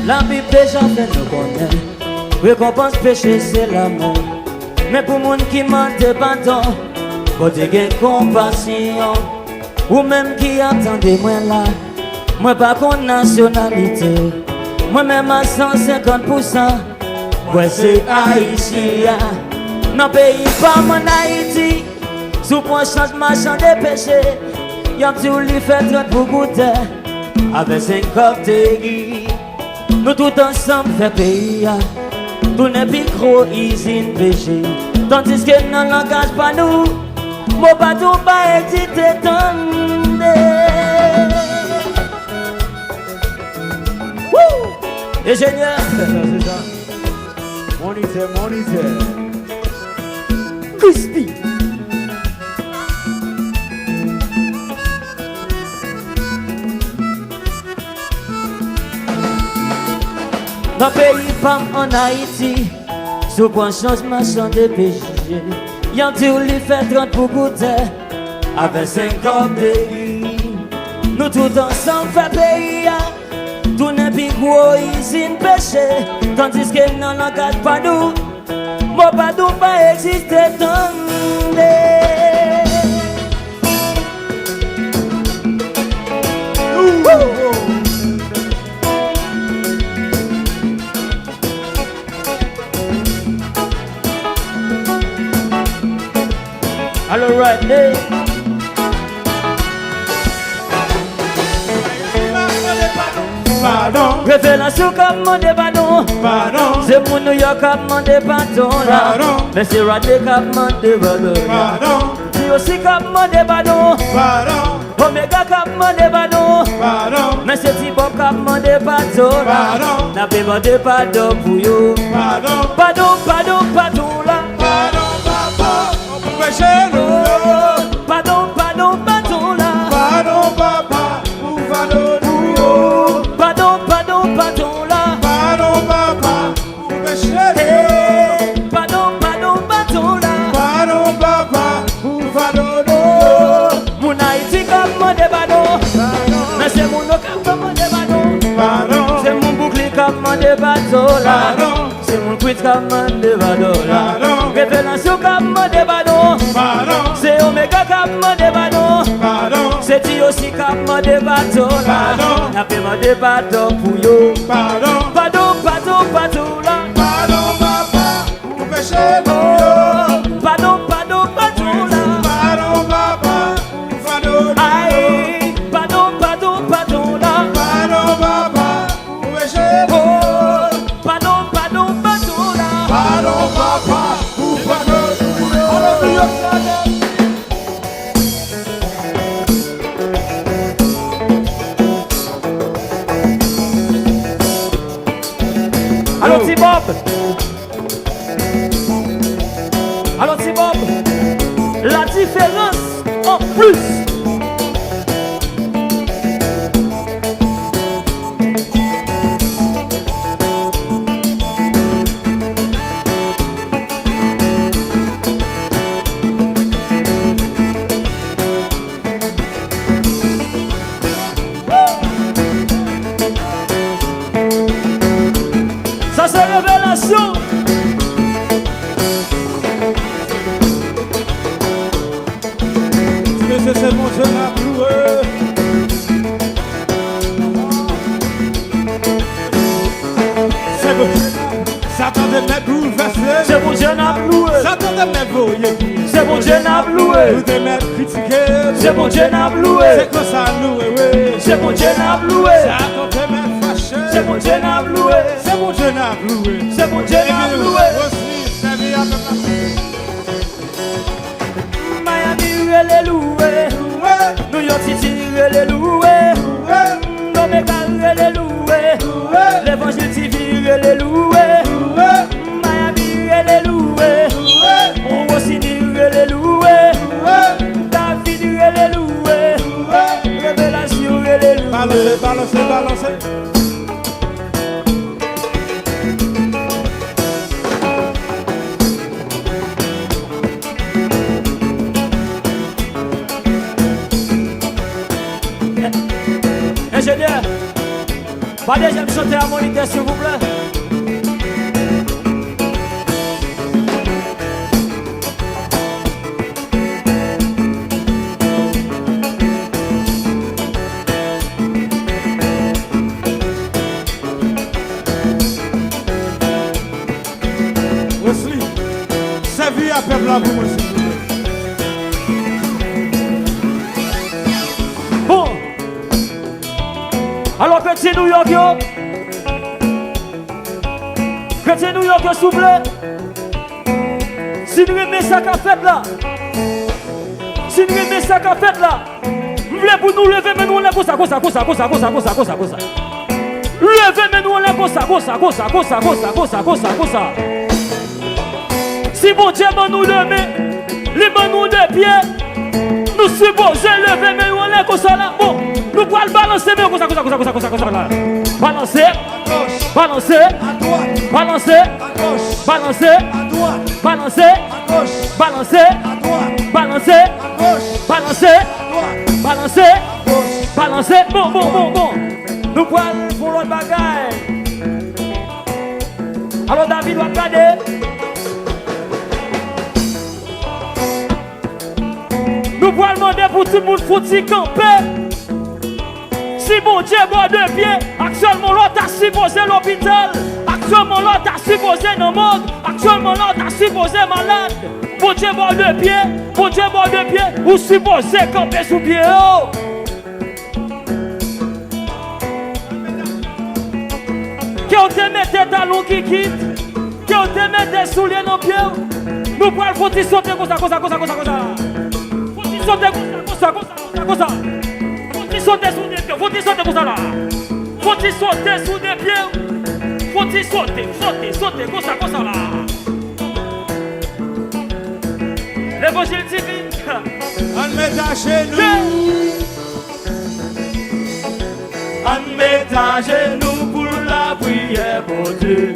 Labib deja fè nou konnen rekonpans peche se lanmò. Men pou moun ki mande padon, Bondye gen konpasyon. Ou menm ki ap tande mwen la, mwen pa konn nasyonalite w. Mwen menm a san senkant pousan, mwen se Ayisyen. Nan peyi pa m ann Ayiti, si w pran chans machann de peche, y ap di w li fè trant pou goutè avèk senk kòb te gi. Nou tout ansanm fè peyi a tounen pi gwo izin peche. Tandiske nan langaj pa nou, mo pa tou pa egziste, tande. Woo! Enjenyè! Se sa, se sa. Moniteur, moniteur. Christy. Nan peyi pa m ann Ayiti, Tou pran chanjman, chan D P J. Y ap di w li fè trant pou goutè avè senk kòb de gri. Nou tout ansanm fè peyi a tounen pi gwo izin peche, tandiske nan langaj pa nou, mo padon pa egziste, tande. Alright, hey. Padon. Revelasyon k ap mande padon. Padon. Se moun New York k ap mande padon la. Padon. Men se Rodney k ap mande padon la. Padon. Di osi k ap mande padon. Padon. Omega k ap mande padon. Padon. Men se T-Bob k ap mande padon la. Padon. N ap mande padon pou yo. Padon. Padon, padon, padon la. Padon, papa, pou peche nou yo. Padon, padon, padon la. Padon, papa, pou fado nou yo. Padon, padon, padon la. Padon, papa, pou peche nou yo. Hey, padon, padon, padon la. Padon, papa, pou fado nou yo. Moun Ayiti k ap mande padon. Padon. Men se moun Okap k ap mande padon. Padon. Se moun Bouklin k ap mande padon la. Padon. Se moun Kwit k ap mande padon la. Padon. Revelasyon k ap mande padon. Padon. Se Omega k ap mande padon. Padon. Se T O C k ap mande padon la. Padon. N ap mande padon pou yo. Padon. Padon, padon, padon la. Padon, papa, pou peche nou yo. Padon, padon, padon la. Padon, papa, pou fado nou yo. Ay, padon, padon, padon la. Padon, papa, pou peche nou yo. Oh, padon, padon, padon la. Padon, papa, pou fado nou yo. Alelouya. Alò, T-Bob. Alò, T-Bob. La différence en plus. Sa se revelasyon. Ti mesye, se Bondye n ap louwe. Se Bondye. Satan te mèt boulvèse. Se Bondye n ap louwe. Satan te mèt voye. Se Bondye n ap louwe. Nou te mèt kritike. Se Bondye n ap louwe. Se konsa nou ye, wi. Se Bondye n ap louwe. Satan te mèt fache. Se Bondye n ap louwe. Se Bondye n ap louwe. Se Bondye n ap louwe. Ebyen, nou osi, sèvi avèk la. Miami rele louwe. Louwe. New York City rele louwe. Louwe. Omega rele louwe. Louwe. Levanjil T V rele louwe. Louwe. Miami rele louwe. Louwe. Rosini rele louwe. Louwe. David rele louwe. Louwe. Revelasyon rele louwe. Balanse, balanse, balanse. Enjenyè, pa dezyèm chante a monitè, silvouplè. Wesley, sèvi a pèp la pou mwen, silvouplè. Bon. Alò, kretyen New York yo. Kretyen New York yo, souple. Si n renmen sa k ap fèt la, si n renmen sa k ap fèt la, m vle pou nou leve men nou anlè konsa, konsa, konsa. Leve men nou anlè konsa, konsa, konsa. Si Bondye ban nou de men, li ban nou de pye, nou sipoze leve men nou anlè konsa la. Bon, nou pral balanse men yo konsa, konsa, konsa, konsa, konsa, konsa la. Balanse. Balanse. Balanse. Balanse. Balanse. Balanse. Balanse. Balanse. Balanse. Bon, bon, bon, bon. Nou pral fè yon lòt bagay. Alò, David, w ap gade. Nou pral mande pou tout moun fouti kanpe. Si Bondye ba w de pye, aktyèlman w la w ta sipoze lopital. Aktyèlman w la w ta sipoze nan mòg. Aktyèlman w la w ta sipoze malad. Bondye ba w de pye, Bondye ba w de pye, ou sipoze kanpe sou pye w. Ke w te mete talon kikit, ke w te mete soulye nan pye w, nou pral fouti sote konsa, konsa, konsa, konsa, konsa. Fouti sote konsa, konsa, konsa, konsa, konsa. Fouti sote sou de pye w, fouti sote konsa la. Fouti sote sou de pye w. Fouti sote, sote, sote konsa, konsa la. Levanjil divin. Ann met ajenou. Ann met ajenou pou lapriyè, Bondye.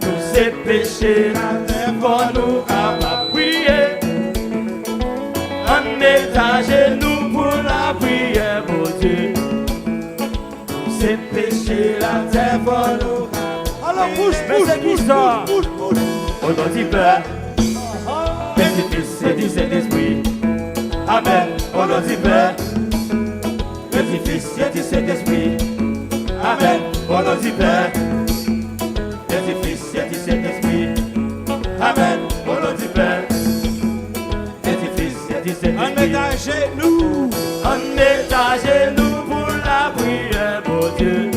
Nou se peche latè, fò nou kapab priye. Ann met ajenou pou lapriyè, Bondye. Nou se peche latè, fò nou kapab priye. Alò, bouch, bouch, bouch, bouch, bouch. O non di Pè, e di Fis, e di Sentespri. Amèn. O non di Pè, e di Fis, e di Sentespri. Amèn. O non di Pè, e di Fis, e di Sentespri. Amèn. O non di Pè, e di Fis, e di Sentespri. Ann met ajenou. Ann met ajenou pou lapriyè, Bondye.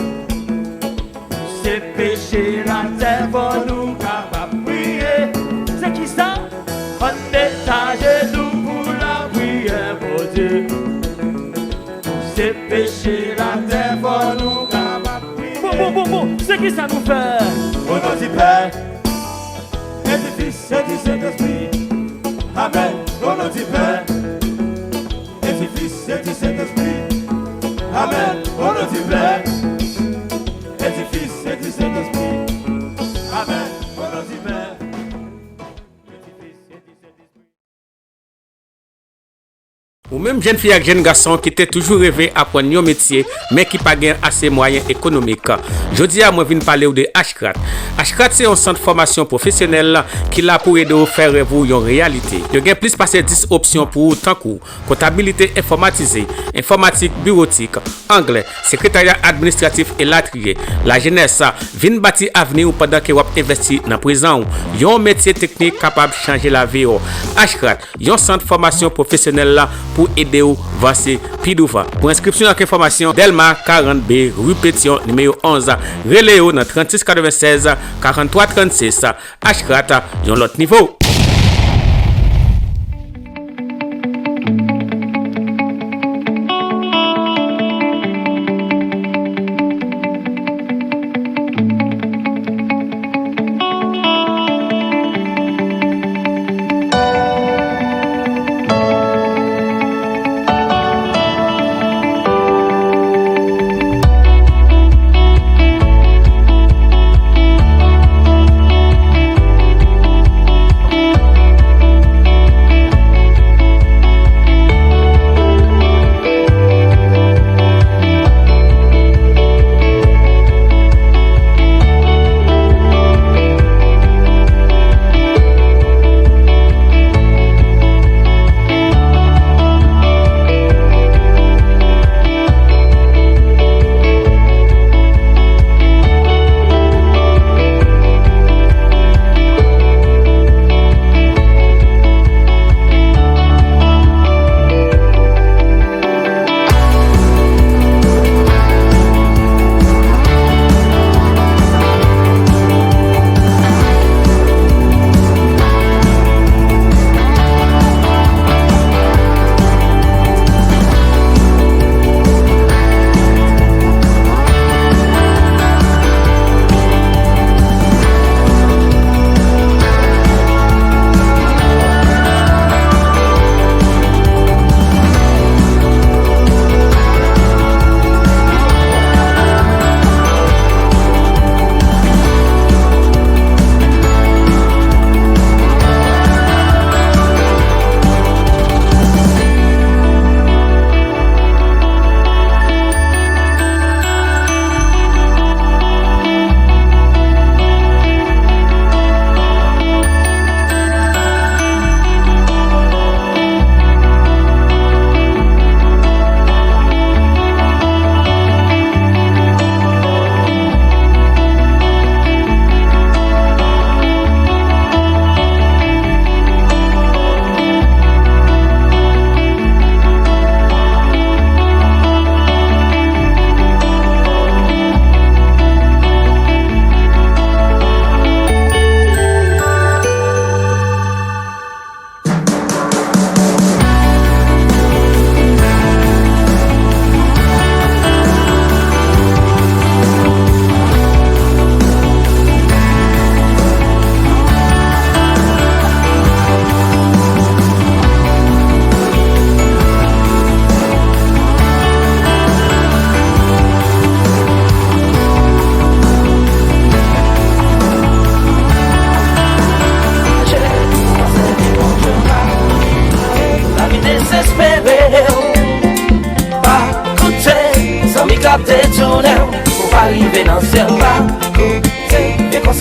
Se peche latè, fò nou kapab priye. Se kisa? Ann met ajenou pou lapriyè, Bondye. Se peche latè, fò nou kapab priye. Bon, bon, bon, bon. Se kisa nou fè? O non di Pè, e di Fis, e di Sentespri. Amèn. O non di Pè, e di Fis, e di Sentespri. Amèn. O non di Pè, e di Fis, e di Sentespri. Amèn. O non di Pè, e di Fis, e di Sentespri. Ou menm jèn fi ak jèn gason ki te toujou reve aprann yon metye, men ki pa gen ase mwayen ekonomik. Jodi a, mwen vin pale w de Ashcraft. Ashcraft se yon sant fòmasyon pwofesyonèl ki la pou ede w fè rèv ou yon reyalite. Yo gen plis pase dis opsyon pou ou, tankou kontabilite enfòmatize, enfòmatik biwotik, anglè, sekretarya administratif, elatriye. Lajenès, vin bati avni w pandan ke w ap envesti nan prezan w. Yon metye teknik kapab chanje lavi w. Ashcraft, yon sant fòmasyon pwofesyonèl la pou ede w vanse pi douvan. Pou enskripsyon ak enfòmasyon, Dèlma karant B, ri Petyon, nimewo onz. Rele yo nan trannsis katrevennsèz, karanntwa trannsis. Ashcraft, yon lòt nivo.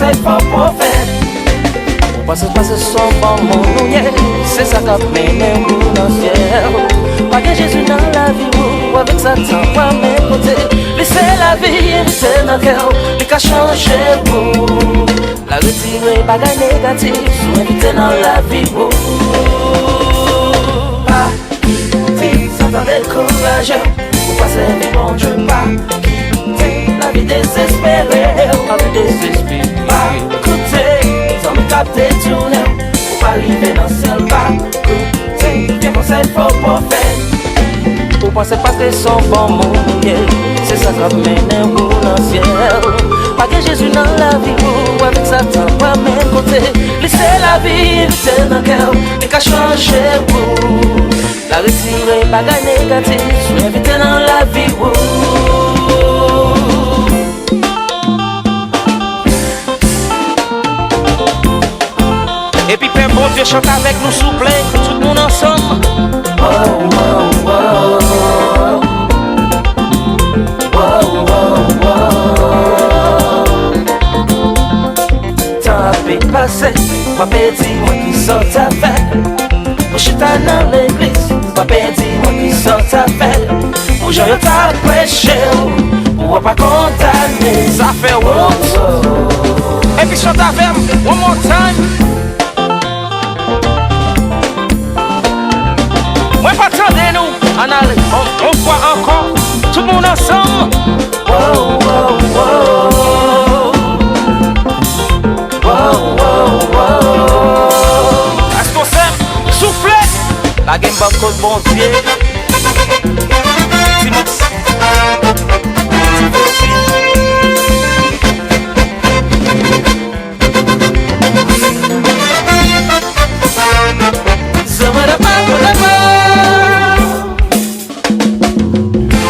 Fo pwofèt. Ou panse, panse se yon bon moun ou ye, se sa k ap mennen ou nan syèl. Pa gen Jezi nan lavi w, ou avèk Satan, w a menm kote. Li se lavi, li se nan kè w, li ka chanje w. L a retire bagay negatif, si w envite nan lavi w. Pa kite Satan dekouraje w pou w pa sèvi Bondye. Pa kite lavi dezespere w. Lavi dezespere. Pa koute zanmi k ap detounen w pou w pa rive nan syèl. Pa koute vye konsèy fo pwofèt. Ou panse paske se yon bon moun ou ye, se sa k ap mennen ou nan syèl. Pa gen Jezi nan lavi w, ou avèk Satan, w a menm kote. Li se lavi, li se nan kè w, li ka chanje w. L a retire bagay negatif, sou envite nan lavi w. Epi pèp Bondye chante avèk nou souple, tout moun ansanm. Oh, oh, oh. Oh, oh, oh. Tan ap pase, w ap di mwen kisa w ta fè. Ou chita nan legliz, w ap di mwen kisa w ta fè. Pou jan yo ta preche w, pou w pa kondane. Sa fè wont. Epi chante avè m, one more time. Mwen pa tande nou. Ann ale, on, on fwa ankò. Tout moun ansanm. Wow, wow, wow. Wow, wow, wow. Èske w sè m? Soufle! Lage m bò kot Bondye. Ti mou. Ti mou.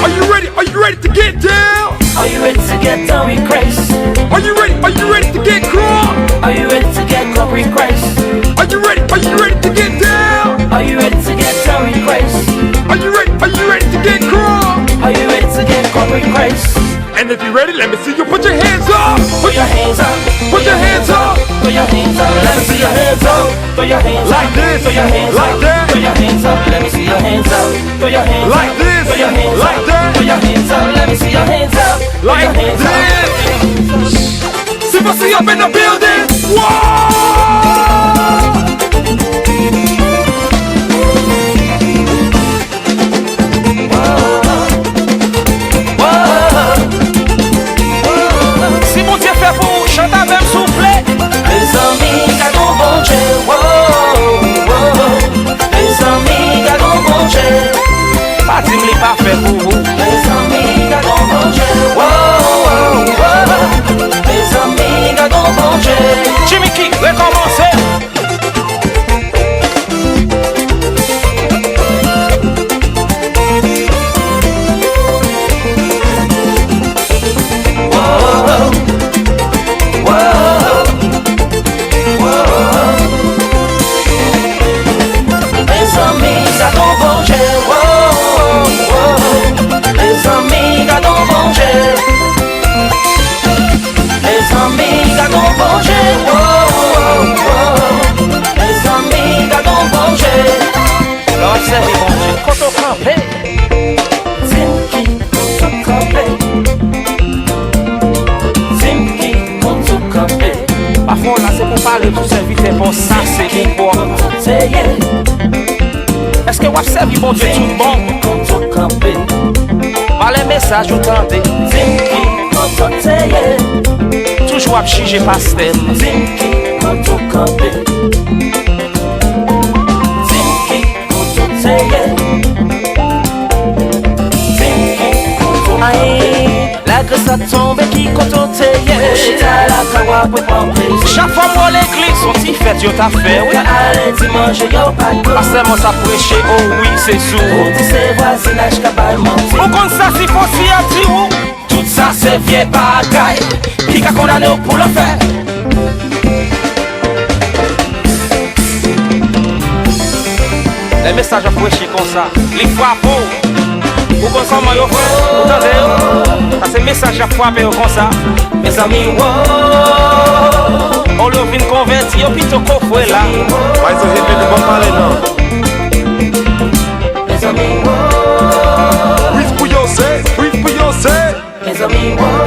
Are you ready? Are you ready to get down? Are you ready to get down with Christ? Are you ready? Are you ready to get crunk? Are you ready to get crunk with Christ? Are you ready? Are you ready to get down? Are you ready to get down with Christ? Are you ready? Are you ready to get crunk? Are you ready to get crunk with Christ? And if you're ready, let me see you put your hands up. Put your hands up. Put your hands up. Put your hands up. Let me see your hands up. Throw your hands up. Like this. Throw your hands up. Like that. Throw your hands up. Let me see your hands up. Throw your hands up. Like this. Throw your hands up. Like that. Throw your hands up. Let me see your hands up. Throw your hands up. Like this. Super C up in the building. Whoa! Si Bondye fè pou ou, chante avè m, souple. Mezanmi, gad on Bondye, wo, wo. Mezanmi, gad on Bondye. Pa di m li pa fè pou ou. Mezanmi, gad on Bondye, wo, wo. Mezanmi, gad on Bondye. Jimmy King, rekòmanse. Mezanmi, gad on Bondye, wo, wo. Mezanmi, gad on Bondye. Mezanmi, gad on Bondye, wo, wo, wo. Mezanmi, gad on Bondye. Lè w ap sèvi Bondye, kote w kanpe? Di m ki kote w kanpe. Di m ki kote w kanpe. Pafwa w la, se pou w pale tou sèvitè pa w, sa se enpòtan. Di m ki kote w te ye. Èske w ap sèvi Bondye tout bon? Valè mesaj ou tande. Toujou ap jije pastè m. Ay. Lagras la tonbe, ki kote w te ye? Ou chita la, ka w ap repanti. Chak fwa m wè w legliz, se yon ti fèt yo t ap fè, wi. Ou ka ale di manje, yo pa t. Pastè Mons ap preche, o wi, se sou. Ou di se vwazinaj k ap bay manti. Ou konn sa, si fo si ap di ou. Tout sa se vye bagay ki ka kondane w pou lanfè. Lè mesaj ap preche konsa, li frape w. Ou konn kòman yo fè? Ou tande yo? Sa se mesaj k ap frape yo konsa. Mezanmi, wo, Yo vin konvèti, yo pito kofre la. Bay sa, se pito, bon pale non. Priz pou yo se, priz pou yo se. Mezanmi, woy.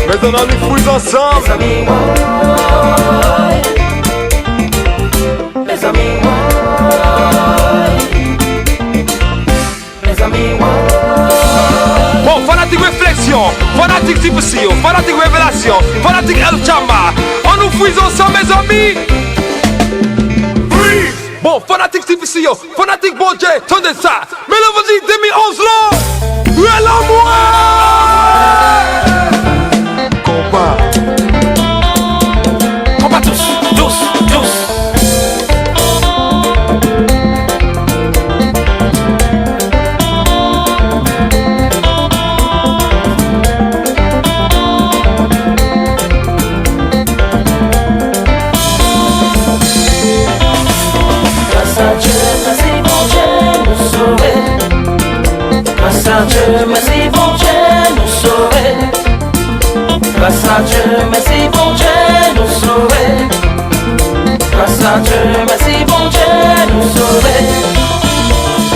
Mezanmi, ann fwiz ansanm. Mezanmi, woy. Mezanmi, woy. Mezanmi, woy. Bon, fanatik refleksyon, fanatik difisil, fanatik revelasyon, fanatik El Chamba, ann fwiz ansanm, mezanmi. Fwiz! Bon, fanatik difisil yo, fanatik Bondye, tande sa. Men levanjil de mil onz lan, rele mwen! Konpa. Konpa dous, dous, dous. Gras a Dye, mèsi Bondye, nou sove. Gras a Dye, mèsi Bondye, nou sove. Gras a Dye, mèsi Bondye, nou sove. Gras a Dye, mèsi Bondye, nou sove.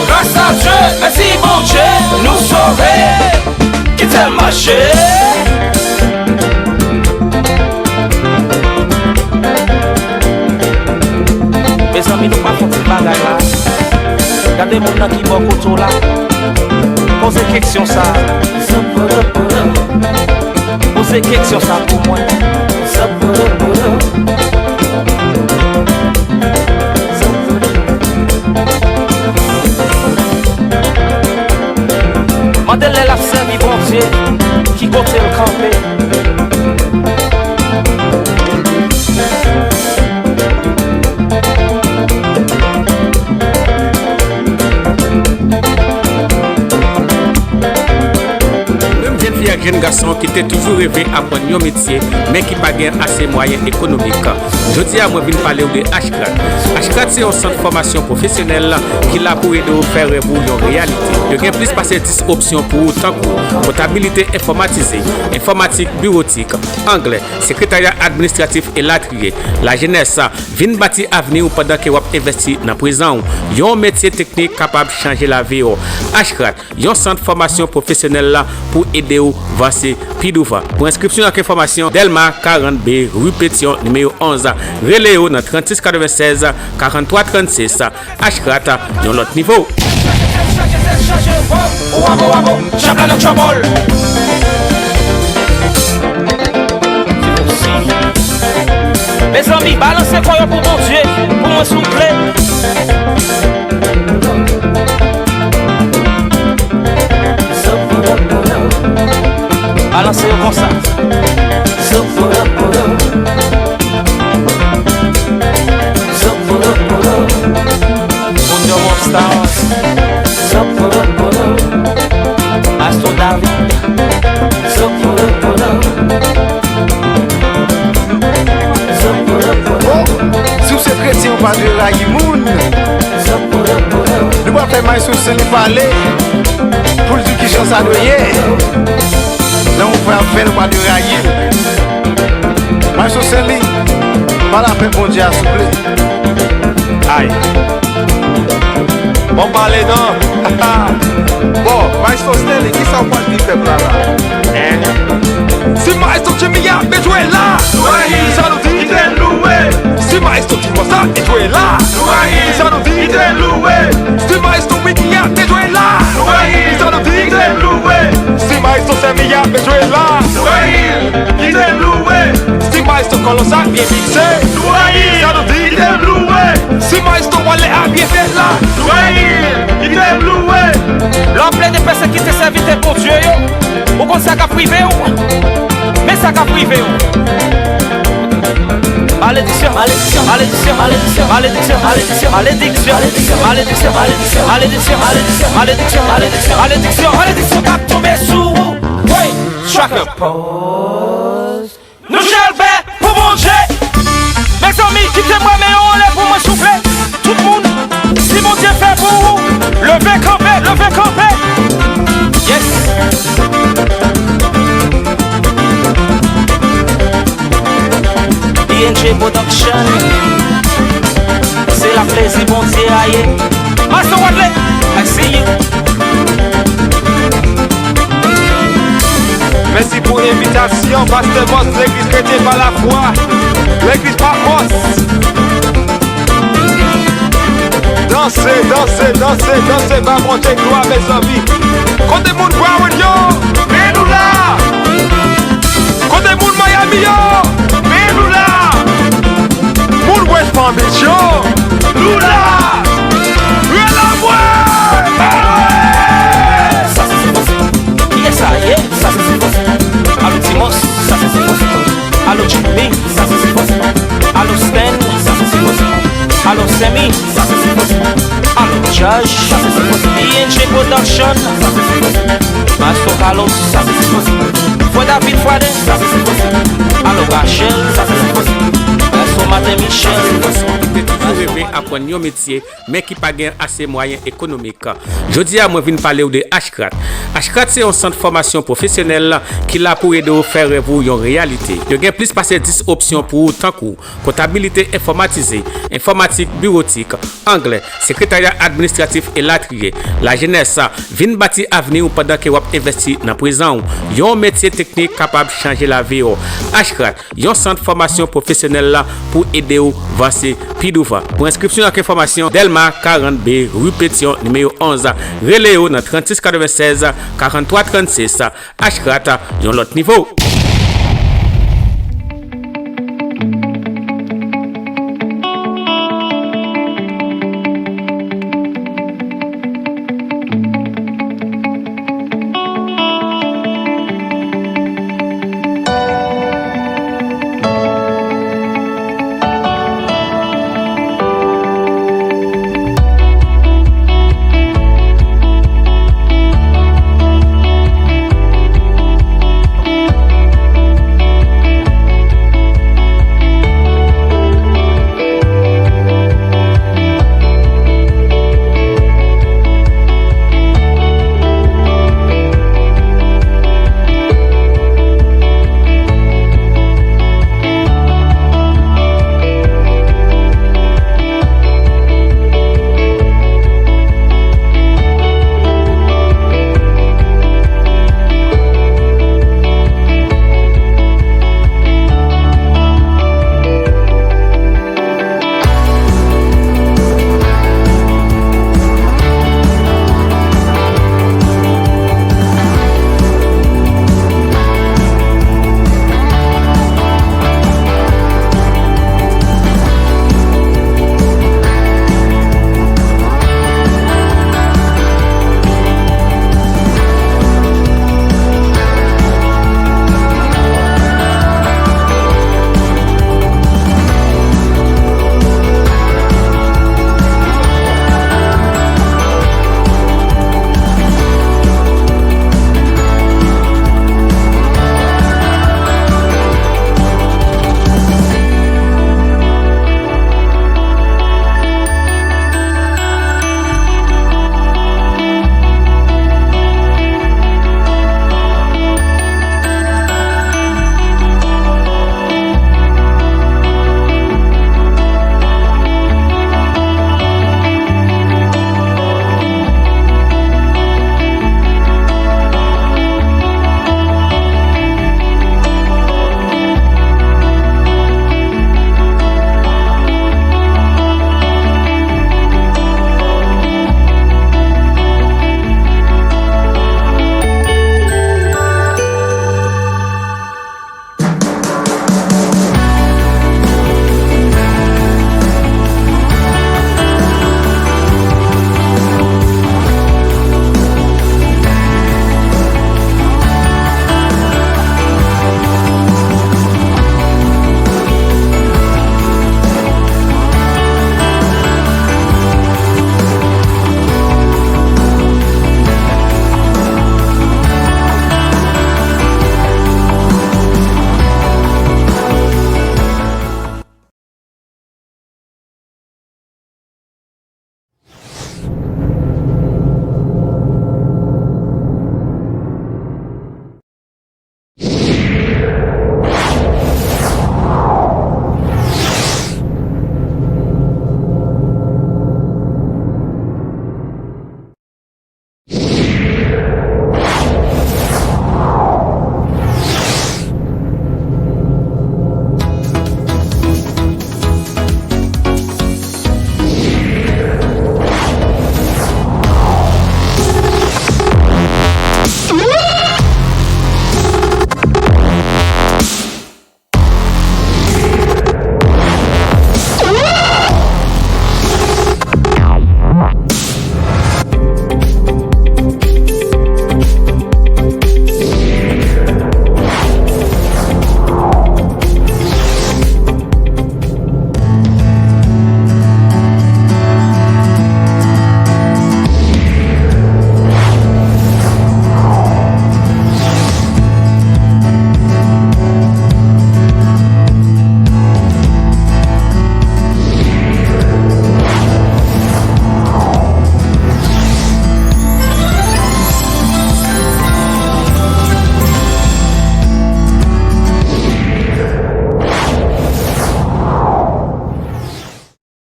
Gras a Dye, mèsi Bondye, nou sove. Kite l mache. Mezanmi, nou pa fè ti bagay la. Gade moun nan ki bò kote w la. Poze keksyon sa. Poze keksyon sa pou mwen. Mande l lè l ap sèvi Bondye, ki kote l kanpe. Menm jèn fi ak jèn gason ki te toujou reve aprann yon metye, men ki pa gen ase mwayen ekonomik. Jodi a, mwen vin pale w de Ashcraft. Ashcraft se yon sant fòmasyon pwofesyonèl ki la pou ede w fè rèv ou yon reyalite. Yo gen plis pase dis opsyon pou ou, tankou kontabilite enfòmatize, enfòmatik biwotik, anglè, sekretarya administratif, elatriye. Lajenès, vin bati avni w pandan ke w ap envesti nan prezan w. Yon metye teknik kapab chanje lavi w. Ashcraft, yon sant fòmasyon pwofesyonèl la pou ede w vanse pi douvan. Pou enskripsyon ak enfòmasyon, Dèlma karant B, ri Petyon, nimewo onz. Rele yo nan trannsis katrevennsèz, karanntwa trannsis. Ashcraft, yon lòt nivo. Mezanmi, balanse kò yo pou Bondye, pou mwen souple. Balanse yo konsa. Kondom of Stars. Astro David. Oh, si w se kretyen, ou pa dwe rayi moun. Nou pral fè Maestro Stanley pale pou l di w kijan sa dwe ye. Lè yon frè ap fè l, ou pa dwe rayi l. Maestro Stanley, pale avèk Bondye a, souple. Ay. Bon, pale non. Bon, Maestro Stanley, kisa w pral di pèp la la? Hein? Si Maestro Jimmy ap byen jwe la, sa nou di? Kite l louwe. Si Maestro Timosa ap byen jwe la, sa nou di? Kite l louwe. Si Maestro Wiki ap byen jwe la, sa nou di? Kite l louwe. Si Maestro Semi ap byen jwe la, kite l louwe. Si Maestro Carlos ap byen mikse, sa nou di? Kite l louwe. Si Maestro Wale ap byen fèt la, kite l louwe. Lè w ap plede pèsekite sèvitè Bondye yo, ou konn sa k ap rive w? Men sa k ap rive w. Malediksyon, malediksyon, malediksyon, malediksyon, malediksyon, malediksyon, malediksyon, malediksyon, malediksyon, malediksyon, malediksyon, malediksyon, malediksyon, malediksyon, malediksyon k ap tonbe sou ou. Woy! Tracker. Pause. Nou chèlbè pou Bondye. Mezanmi, kite m wè men yo anlè pou mwen, souple. Tout moun, si Bondye fè pou ou, leve kanpe, leve kanpe. Yes. J Production. Se la plezi Bondye a ye. Master Wadley, I see you. Mèsi pou envitasyon, Pastè Mòs, Legliz Kretyen pa Lafwa, Legliz pa Mòs. Danse, danse, danse, danse, ba Bondye glwa, mezanmi. Kote moun Broward yo? Men nou la! Kote moun Miami yo? Men nou la! Moun West Palm Beach yo? Nou la! Rele mwen! Sa se Sifos. Kiyès sa ye? Sa se Sifos. Alo Timos, sa se Sifos. Alo Jimmy, sa se Sifos. Alo Stan, sa se Sifos. Alo Sammy, sa se Sifos. Alo Josh, sa se Sifos. D N J Production, sa se Sifos. Maestro Carlos, sa se Sifos. Frè David Fradin, sa se Sifos. Alo Rachel, sa se Sifos. Maestro Martin Michel. Ou te toujou reve aprann yon metye, men ki pa gen ase mwayen ekonomik. Jodi a, mwen vin pale w de Ashcraft. Ashcraft se yon sant fòmasyon pwofesyonèl ki la pou ede w fè rèv ou yon reyalite. Yo gen plis pase dis opsyon pou ou, tankou kontabilite enfòmatize, enfòmatik biwotik, anglè, sekretarya administratif, elatriye. Lajenès, vin bati avni w pandan ke w ap envesti nan prezan w. Yon metye teknik kapab chanje lavi w. Ashcraft, yon sant fòmasyon pwofesyonèl la pou ede w vanse pi douvan. Pou enskripsyon ak enfòmasyon, Dèlma karant B, ri Petyon, nimewo onz. Rele yo nan trannsis katrevennsèz, karanntwa trannsis. Ashcraft, yon lòt nivo.